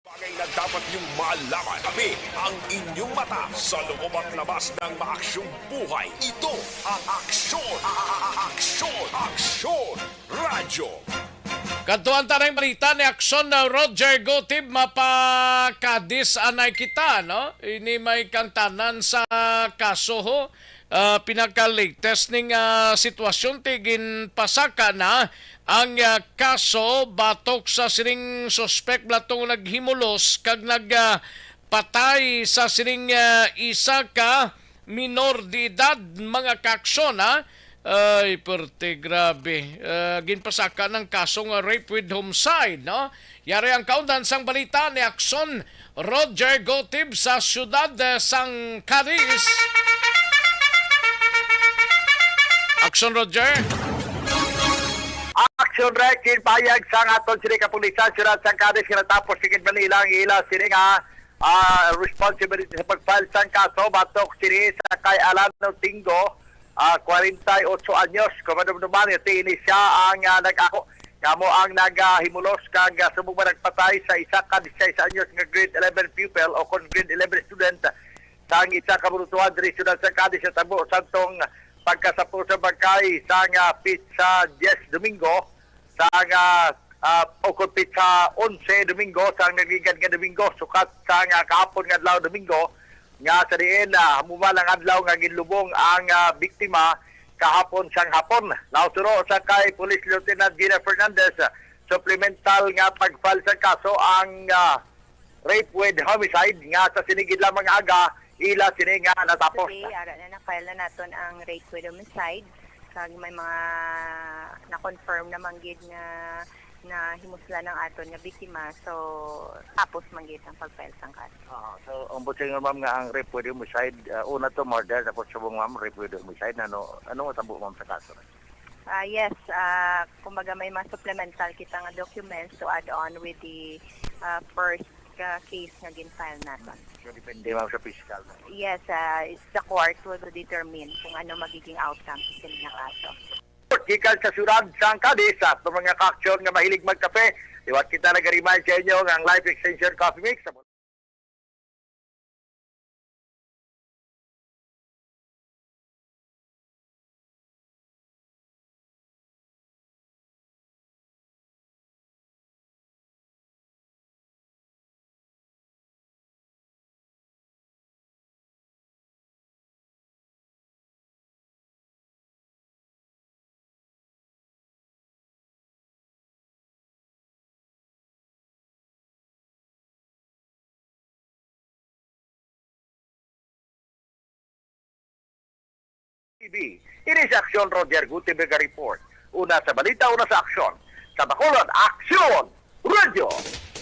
Bagay na dapat niyong malaman. Kami ang inyong mata sa loob at labas ng maaksyong buhay. Ito ang Aksyon, a-, a-, a-, Aksyon, Aksyon Radyo. Kadtuan ta ng balita ni Aksyon na Roger Gotib, mapakadis anay kita, no? Ini may kangtanan sa kaso, ho. Ah, pinaka-latest ning, ah, sitwasyon, ti ginpasaka na ang, ah, kaso batok sa sining suspek bala tong naghimulos kag nag, ah, patay sa sining, ah, isa ka minor de edad, mga kaaksyon, ha? Ay, perte, grabe. Ah, ginpasaka ng kaso nga rape with homicide, no? Yari ang kaundan sang balita ni Akson Roger Gotib sa siyudad, eh, sang Cadiz. Akson Roger. Action Rex, ginpahayag sang aton sini kapulisan, siyudad sang Cadiz, nga natapos sa Manila ang ila sini nga, ah, responsibility sa pag-file sang kaso batok sini sa kay Alano Tingo, ah, kwarenta y ocho anyos. Kung madumduman, ito ini siya ang, ah, nag-ako nga mo ang nagahimulos kag, ah, subong ba nagpatay sa isa ka disisais anyos nga grade eleven pupil o kon grade eleven student sang isa ka burutuhan diri sa siyudad sa Cadiz sa tabo santong pagkasapo sa bangkay sang, ah, pitsa diyes Domingo sang, ah, ah, o kon pitsa onse Domingo sang nagligad nga Domingo, sukat sang, ah, kahapon nga adlaw Domingo, nga sa diin, ah, hamuman ang adlaw nga ginlubong ang, ah, biktima kahapon sang hapon. Nausuro sa kay Police Lieutenant Gina Fernandez, ah, supplemental nga pag-file sa kaso ang, ah, rape with homicide nga sa sini gid lamang nga aga ila sini nga natapos. Today, ara na, na-file na naton ang rape with homicide. Kag may mga na-confirm naman gid nga nahimuslan ang aton nga biktima. So, tapos man gid ang pag-file sang kaso. Ah, so, ang buting nga, ma'am, nga ang rape with homicide, ah, una to murder, tapos subong, ma'am, rape with homicide. Ano, ano matabo, ma'am, sa kaso? Ah, yes, ah, kumbaga may mga supplemental kita nga documents to add on with the, ah, first, ah, case nga gin-file naton. So, depende, ma'am, sa piskal, ma'am. Yes, ah, it's the court will determine kung ano magiging outcome sa sini nga kaso. Gikan sa siyudad sang Cadiz, sa mga kaaksyon nga mahilig magkape, liwat kita nag-remind sa inyo nga ang Life Extension Coffee Mix T V. Ini si Aksyon Roger Gutierrez report. Una sa balita, una sa aksyon. Sa Bacolod, Aksyon! Radyo.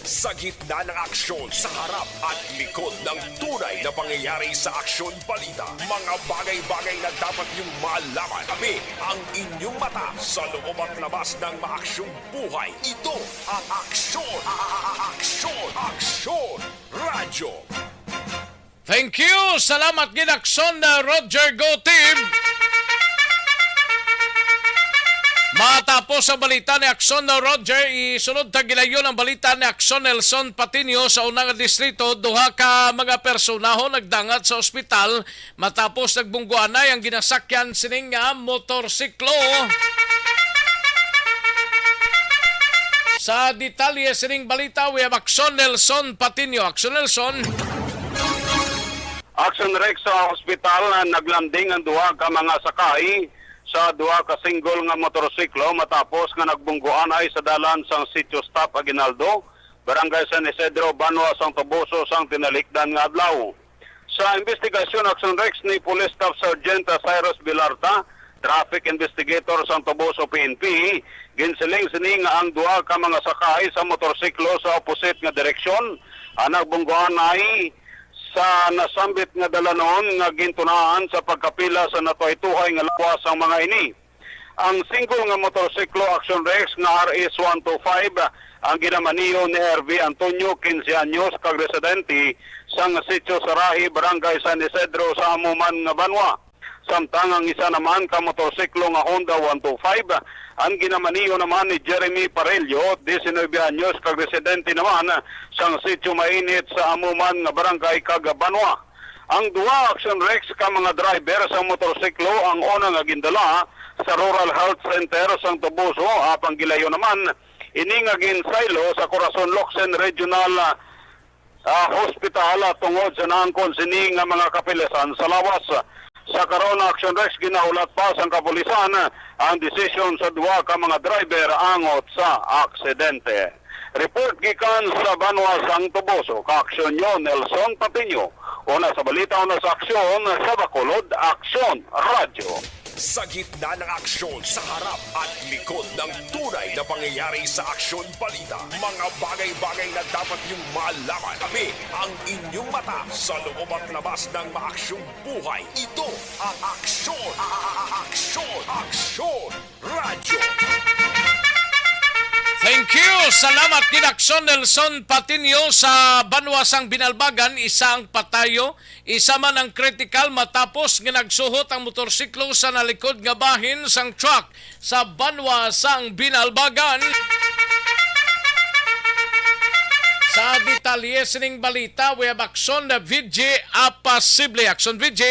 Sa gitna ng aksyon, sa harap at likod ng tunay na pangyayari sa Aksyon Balita, mga bagay-bagay na dapat niyong malaman. Tabi ang inyong mata sa loob at labas ng maaksyong buhay. Ito ang Aksyon, a-, a-, a-, Aksyon, Aksyon Radyo. Thank you. Salamat gid, Akson, uh, Roger Gotib. Matapos ang balita ni Akson, uh, Roger, isunod ta gilayon ang balita ni Akson Nelson Patiño sa una nga distrito. Duha ka mga personahon nagdangat sa ospital matapos nagbungguanay ang ginasakyan sining nga motorsiklo. Sa detalye sining balita, we have Akson Nelson Patiño. Akson Nelson. Action Rex, sa hospital, ah, naglanding ang duha ka mga sakay sa duha ka single nga motorsiklo matapos nga nagbungguanay sa dalan sang Sitio Staff Aguinaldo, Barangay San Isidro, Banwa sang Toboso sang tinalikdan nga adlaw. Sa investigasyon, Action Rex, ni Police Staff Sergeant Cyrus Bilarta, traffic investigator sang Toboso P N P, ginsiling sini nga ang duha ka mga sakay sa motorsiklo sa opposite nga direksyon ang nagbungguanay sa nasambit nga dalanon nga gintunaan sa pagkapila sa natuhay-tuhay nga lawas sang mga ini. Ang single nga motorsiklo, Action Rex, nga R S one two five ang ginamaneho ni Hervey Antonio, quince anyos, kag residente sang Sitio Sarahi, Barangay San Isidro, sa amo man nga banwa. Samtang ang isa naman ka motorsiklo nga Honda one two five ang ginamaneho naman ni Jeremy Parello, diecinuebe anyos, kag residente naman sang Sitio Mainit sa amo man nga barangay kag banwa. Ang duha, Action Rex, ka mga driver sa motorsiklo ang una nga gindala sa Rural Health Center sang Toboso, apang gilayo naman ini nga ginsaylo sa Corazon Locsin Regional, ah, Hospital, ah, tungod sa naangkon sini nga mga kapilasan sa lawas. Sa karon, Action Rex, ginahulat pa sang kapulisan ang desisyon sa duha ka mga driver angot sa aksidente. Report gikan sa banwa sang Toboso, ka-aksyon nyo, Nelson Patiño. Una sa balita, una sa aksyon, sa Bacolod, Aksyon Radyo. Sa gitna ng aksyon, sa harap at likod ng tunay na pangyayari sa aksyon balita, mga bagay-bagay na dapat niyong malaman. Kami ang inyong mata sa loob at labas ng maaksyong buhay. Ito ang Aksyon, a- a- a- Aksyon, Aksyon Radyo. Thank you. Salamat kay Aksyon Nelson Patiño sa banwa sang Binalbagan, isang patayo. Isa man ang kritikal matapos nga nagsuhot ang motorsiklo sa nalikod nga bahin sang truck sa banwa sang Binalbagan. Sa detalye sining balita, we have Aksyon V J Apasible. Aksyon V J.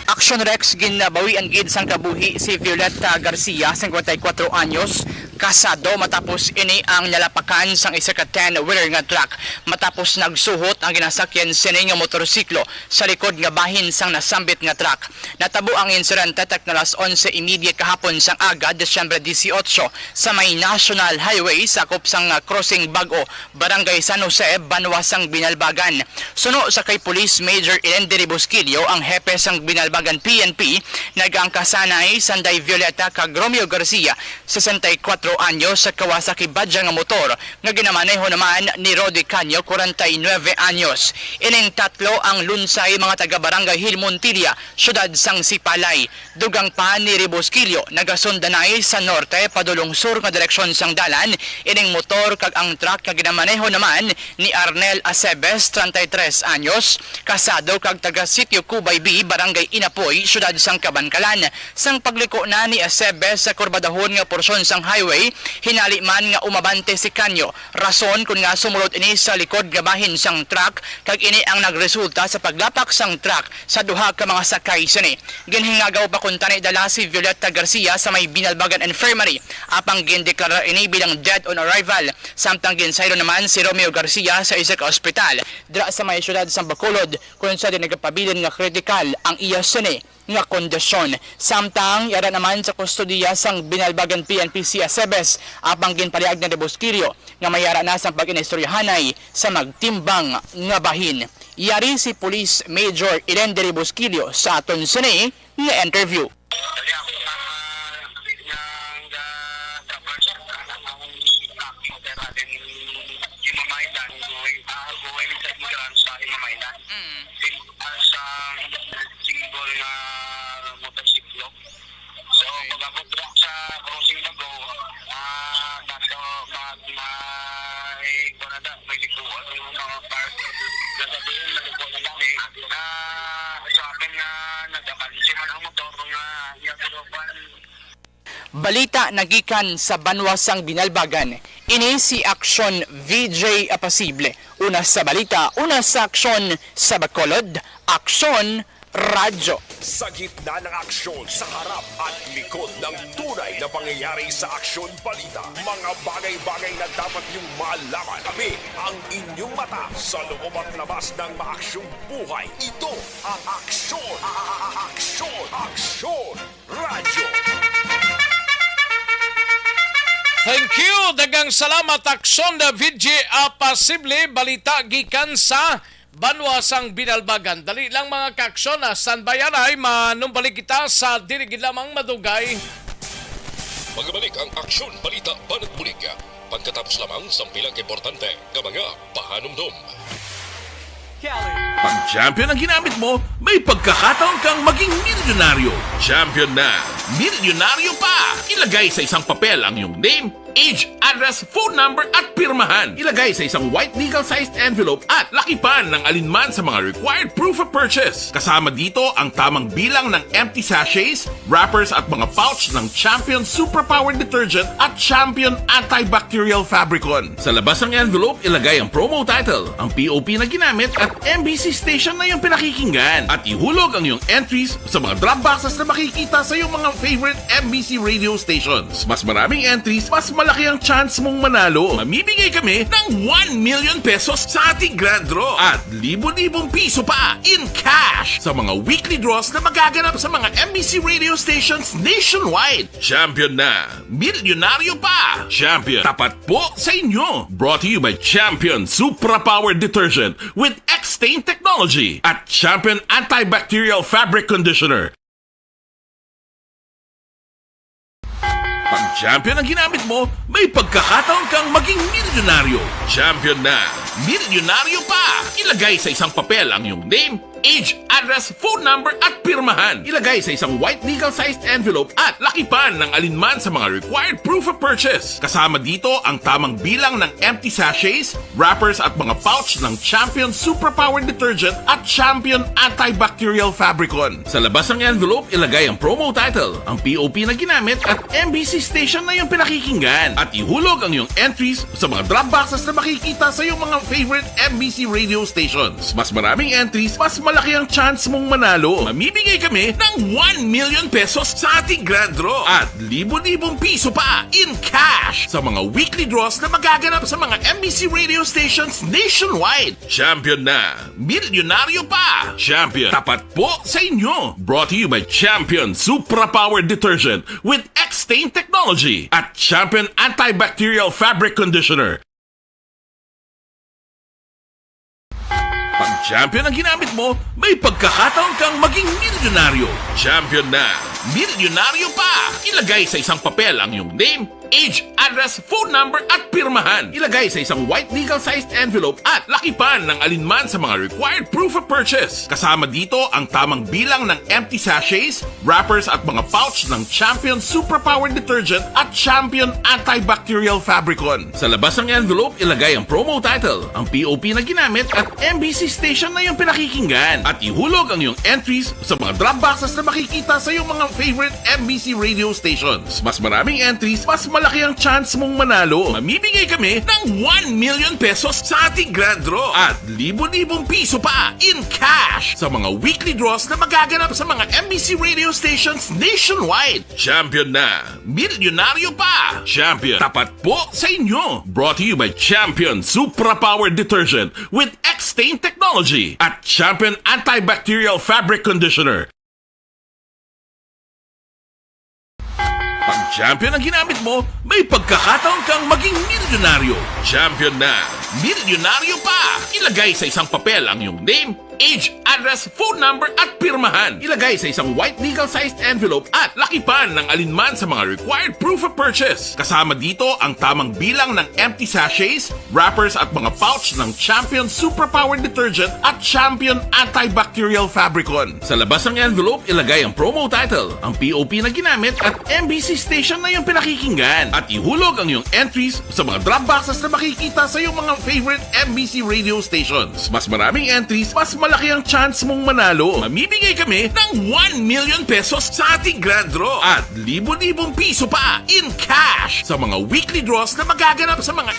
Aksyon Rex, ginabawian gid sang kabuhi si Violeta Garcia, singkwenta y kuwatro anyos, kasado, matapos ini ang nalapakan sang isa ka ten-wheeler nga truck matapos nagsuhot ang ginasakyan sini nga motorsiklo sa likod nga bahin sang nasambit nga truck. Natabo ang insidente takna alas onse y media kahapon sang aga, Disyembre dieciocho, sa may National Highway sakop sang, ah, Crossing Bag-o, Barangay San Jose, banwa sang Binalbagan. Suno sa kay Police Major Elender Busquillo, ang hepe sang Binalbagan P N P, nag-angkasanay sanday Violeta kag Romeo Garcia, sesenta y kuwatro anyos, sa Kawasaki Badya nga motor nga ginamaneho naman ni Rody Canio, kwarenta y nuebe anyos. Ining tatlo ang lunsay mga taga Barangay Hill Montilla, siyudad sang Sipalay. Dugang pa ni Rebusquillo, nagasundanay sa norte padulong sur nga direksyon sang dalan ining motor kag ang truck nga ginamaneho naman ni Arnel Acebes, treinta y tres anyos, kasado kag taga Sitio Cubay B, Barangay Inapoy, siyudad sang Kabankalan. Sang pagliko na ni Acebes sa kurbadahon nga porsyon sang highway, hinali man nga umabante si Canio, rason kon nga sumulod ini sa likod nga bahin sang truck, kag ini ang nagresulta sa paglapak sang truck sa duha ka mga sakay sini. Ginhingagaw pa kuntani dala si Violeta Garcia sa may Binalbagan Infirmary, apang gindeklarar ini bilang dead on arrival, samtang ginsaylo naman si Romeo Garcia sa isa ka ospital dira sa may siyudad sang Bacolod, kung sa di nagapabilin nga kritikal ang iya sini nga kondisyon. Samtang yara naman sa kustodiya sang Binalbagan P N P si Acebes, apang ginpalihag ni Rebusquillo nga mayara na sang pag-inistoryahanay sa magtimbang nga bahin. Yari si Police Major Elender Busquillo sa aton sini nga interview. Dali ako sa nga ga-, sa first, ang, ang, ang, sa atin, yung mga ilan, going, ah, going sa Iran sa Imamailan. Mm. Sim-, ah, sa single nga motorsiklo. So, okay, pag-abot ra sa crossing na go, ah, nasa mag-, may, may, may likuan yung mga cars. Nasa doon, nalikuan na lang eh. Ah, sa akin nga, nagkapansin man ang motor nga, yung gulupan. Balita nagikan sa banwa sang Binalbagan. Ini si Aksyon V J Apasible. Una sa balita, una sa aksyon sa Bacolod, Aksyon Radyo. Sa gitna ng aksyon, sa harap at likod ng tunay na pangyayari sa aksyon balita, mga bagay-bagay na dapat niyong malaman. Kami ang inyong mata sa loob at labas ng maaksyong buhay. Ito ang Aksyon, a- a- a- Aksyon, Aksyon Radyo. Thank you. Daghang salamat, Aksyon V J Apasible. Balita gikan sa banwa sang Binalbagan. Dali lang, mga kaaksyon, ah, standby anay, manumbalik kita sa dili gid lamang madugay. Magbalik ang Aksyon Balita Banat Bulig pagkatapos lamang sang pila ka importante nga mga pahanumdom. Pag champion ang ginamit mo, may pagkakataon kang maging milyonaryo. Champion na, milyonaryo pa! Ilagay sa isang papel ang iyong name, age, address, phone number, at pirmahan. Ilagay sa isang white legal-sized envelope at lakipan ng alinman sa mga required proof of purchase. Kasama dito ang tamang bilang ng empty sachets, wrappers, at mga pouch ng Champion Superpower Detergent at Champion Antibacterial Fabricon. Sa labas ng envelope, ilagay ang promo title, ang P O P na ginamit, at M B C station na iyong pinakikinggan. At ihulog ang iyong entries sa mga drop boxes na makikita sa iyong mga favorite M B C radio stations. Mas maraming entries, mas malaki ang chance mong manalo. Mamimigay kami ng one million pesos sa ating grand draw at libo-libong piso pa in cash sa mga weekly draws na magaganap sa mga M B C radio stations nationwide. Champion na! Milyonaryo pa! Champion, tapat po sa inyo! Brought to you by Champion Supra Power Detergent with X-Stain Technology at Champion Antibacterial Fabric Conditioner. Champion ang ginamit mo, may pagkakataon kang maging milyonaryo. Champion na, milyonaryo pa! Ilagay sa isang papel ang iyong name, age, address, phone number, at pirmahan. Ilagay sa isang white legal-sized envelope at lakipan ng alinman sa mga required proof of purchase. Kasama dito ang tamang bilang ng empty sachets, wrappers at mga pouch ng Champion Superpower Detergent at Champion Antibacterial Fabricon. Sa labas ng envelope, ilagay ang promo title, ang P O P na ginamit at M B C station na iyong pinakikinggan. At ihulog ang iyong entries sa mga drop boxes na makikita sa iyong mga favorite M B C radio stations. Mas maraming entries, mas malaki ang chance mong manalo. Mamimigay kami ng one million pesos sa ating grand draw at libo-libong piso pa in cash sa mga weekly draws na magaganap sa mga M B C radio stations nationwide. Champion na! Milyonaryo pa! Champion, tapat po sa inyo! Brought to you by Champion Supra Power Detergent with X-Stain Technology at Champion Antibacterial Fabric Conditioner. Pag Champion ang ginamit mo, may pagkakataon kang maging milyonaryo. Champion na! Milyonaryo pa! Ilagay sa isang papel ang iyong name, age, address, phone number, at pirmahan. Ilagay sa isang white legal-sized envelope at lakipan ng alinman sa mga required proof of purchase. Kasama dito ang tamang bilang ng empty sachets, wrappers, at mga pouch ng Champion Superpower Detergent at Champion Antibacterial Fabricon. Sa labas ng envelope, ilagay ang promo title, ang P O P na ginamit, at M B C station na iyong pinakikinggan. At ihulog ang iyong entries sa mga drop boxes na makikita sa iyong mga favorite M B C radio stations. Mas maraming entries, mas malaki ang chance mong manalo. Mamimigay kami ng one million pesos sa ating grand draw at libo-libong piso pa in cash sa mga weekly draws na magaganap sa mga M B C radio stations nationwide. Champion na! Milyonaryo pa! Champion, tapat po sa inyo! Brought to you by Champion Supra Power Detergent with X-Stain Technology at Champion Antibacterial Fabric Conditioner. Pag Champion ang ginamit mo, may pagkakataon kang maging milyonaryo. Champion na! Milyonaryo pa! Ilagay sa isang papel ang iyong name, age, address, phone number, at pirmahan. Ilagay sa isang white legal-sized envelope at lakipan ng alinman sa mga required proof of purchase. Kasama dito ang tamang bilang ng empty sachets, wrappers, at mga pouch ng Champion Superpower Detergent at Champion Antibacterial Fabricon. Sa labas ng envelope, ilagay ang promo title, ang P O P na ginamit, at M B C station na iyong pinakikinggan. At ihulog ang iyong entries sa mga drop boxes na makikita sa iyong mga favorite M B C radio stations. Mas maraming entries, mas malaki ang chance mong manalo. Mamimigay kami ng one million pesos sa ating grand draw at libo-libong piso pa in cash sa mga weekly draws na magaganap sa mga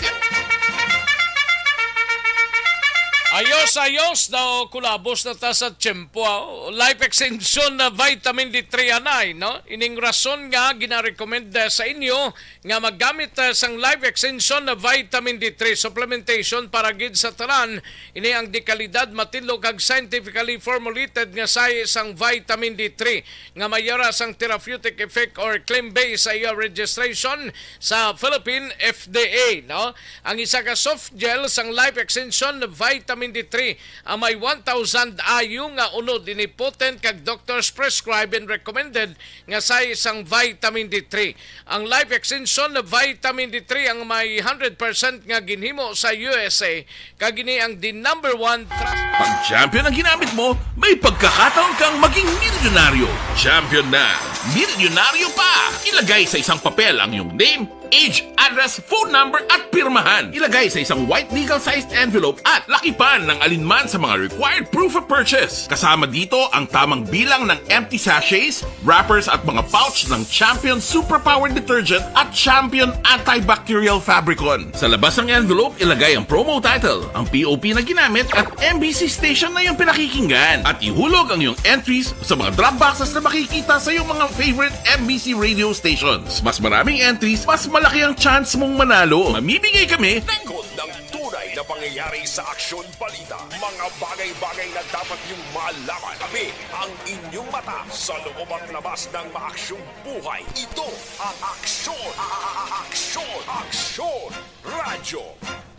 Ayos, ayos daw, kulabos na ta sa tiyempo, ah. Life Extension na Vitamin D three anay, no? Ining rason nga ginarekomenda sa inyo nga maggamit, ah, sang Life Extension na Vitamin D three supplementation para gid sa tanan. Ini ang dekalidad, matinlo kag scientifically formulated nga sahi sang Vitamin D three nga may yara sang therapeutic effect or claim base sa iya registration sa Philippine F D A, no? Ang isa ka soft gel sang Life Extension Vitamin D three ang may one thousand I U nga unod ini potent kag doctors prescribed and recommended nga sahi sang Vitamin D three. Ang Life Extension Vitamin D three ang may hundred percent nga ginhimo sa U S A kag ini ang the number one trust. Pag Champion ang ginamit mo, may pagkakataon kang maging milyonaryo. Champion na! Milyonaryo pa! Ilagay sa isang papel ang iyong name, age, address, phone number, at pirmahan. Ilagay sa isang white legal-sized envelope at lakipan ng alinman sa mga required proof of purchase. Kasama dito ang tamang bilang ng empty sachets, wrappers, at mga pouch ng Champion Superpower Detergent at Champion Antibacterial Fabricon. Sa labas ng envelope, ilagay ang promo title, ang P O P na ginamit, at M B C station na iyong pinakikinggan. At ihulog ang iyong entries sa mga drop boxes na makikita sa iyong mga favorite M B C radio stations. Mas maraming entries, mas malaki ang chance mong manalo. Mamimigay kami ng Ikot ng tunay na pangyayari sa aksyon balita. Mga bagay-bagay na dapat niyong malaman. Kami ang inyong mata sa loob at labas ng maaksyong buhay. Ito ang Aksyon, a-, a-, a-, Aksyon, Aksyon Radyo.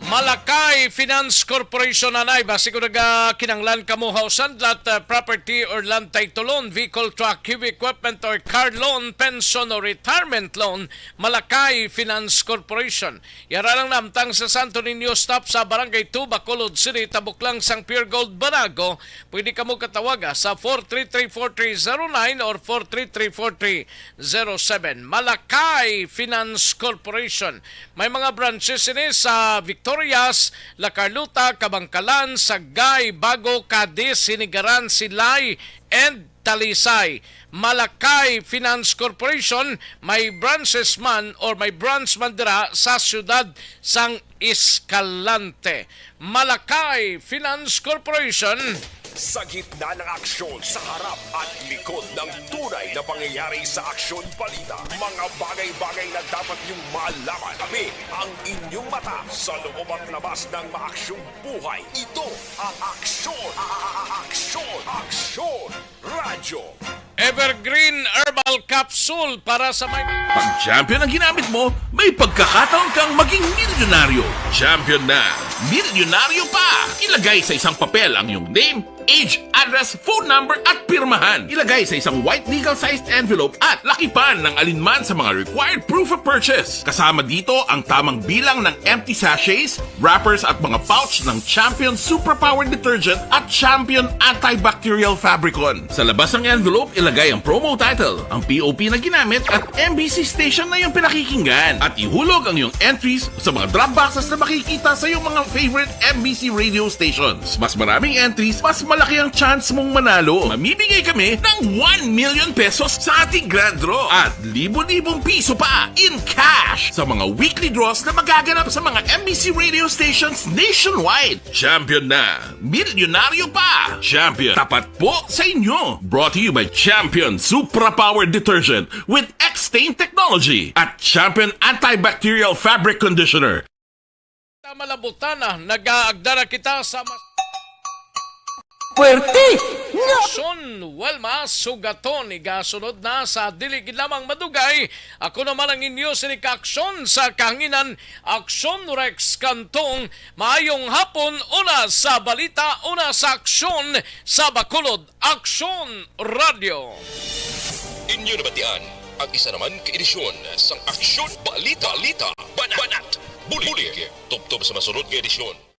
Malakay Finance Corporation, anay, basi kung nagakinanglan kamo ha usa ka lot, uh, property or land title loan, vehicle, truck, heavy equipment, or car loan, pension, or retirement loan, Malakay Finance Corporation. Yara lang namtang sa Santo Niño, stop sa Barangay two, Bacolod City, tabok lang sang Pure Gold Banago. Pwede kamo katawaga sa four three three four three zero nine or four three three four three zero seven. Malakay Finance Corporation. May mga branches ini sa Victorias, La Carlota, Kabangkalan, Sagay, Bago, Cadiz, Sinigaran, Silay, and Talisay. Malakay Finance Corporation, may branches man or may branch man dira sa siyudad sang Escalante. Malakay Finance Corporation. Sa gitna ng aksyon, sa harap at likod ng tunay na pangyayari sa Aksyon Balita, mga bagay-bagay na dapat niyong malaman. Kami ang inyong mata sa loob at labas ng maaksyong buhay. Ito ang Aksyon, Aksyon, Aksyon Radyo. Evergreen Herbal Capsule para sa may Pag champion ang ginamit mo, may pagkakataon kang maging milyonaryo. Champion na, milyonaryo pa! Ilagay sa isang papel ang iyong name, age, address, phone number, at pirmahan. Ilagay sa isang white legal-sized envelope at lakipan ng alinman sa mga required proof of purchase. Kasama dito ang tamang bilang ng empty sachets, wrappers, at mga pouch ng Champion Superpower Detergent at Champion Antibacterial Fabricon. Sa labas ng envelope, ilagay ang promo title, ang P O P na ginamit, at M B C station na iyong pinakikinggan. At ihulog ang iyong entries sa mga drop boxes na makikita sa iyong mga favorite M B C radio stations. Mas maraming entries, mas malaki ang chance mong manalo. Mamimigay kami ng one million pesos sa ating grand draw at libo-libong piso pa in cash sa mga weekly draws na magaganap sa mga M B C radio stations nationwide. Champion na! Milyonaryo pa! Champion, tapat po sa inyo! Brought to you by Champion Supra Power Detergent with X-Stain Technology at Champion Antibacterial Fabric Conditioner. Malabutan na, nag-aagda na kita sa mas Puwerte! Nga! Aksyon, well, masugaton, igasunod na sa dili gid lamang madugay. Ako naman ang inyo sini ka aksyon sa kahanginan, Aksyon Rex Cantong. Maayong hapon, una sa balita, una sa aksyon sa Bacolod, Aksyon Radio. Inyo nabatian ang isa naman ka edisyon sang Aksyon Balita, Balita, Banat, Banat, Bulig. Bulig. Tubtob sa masunod nga edisyon.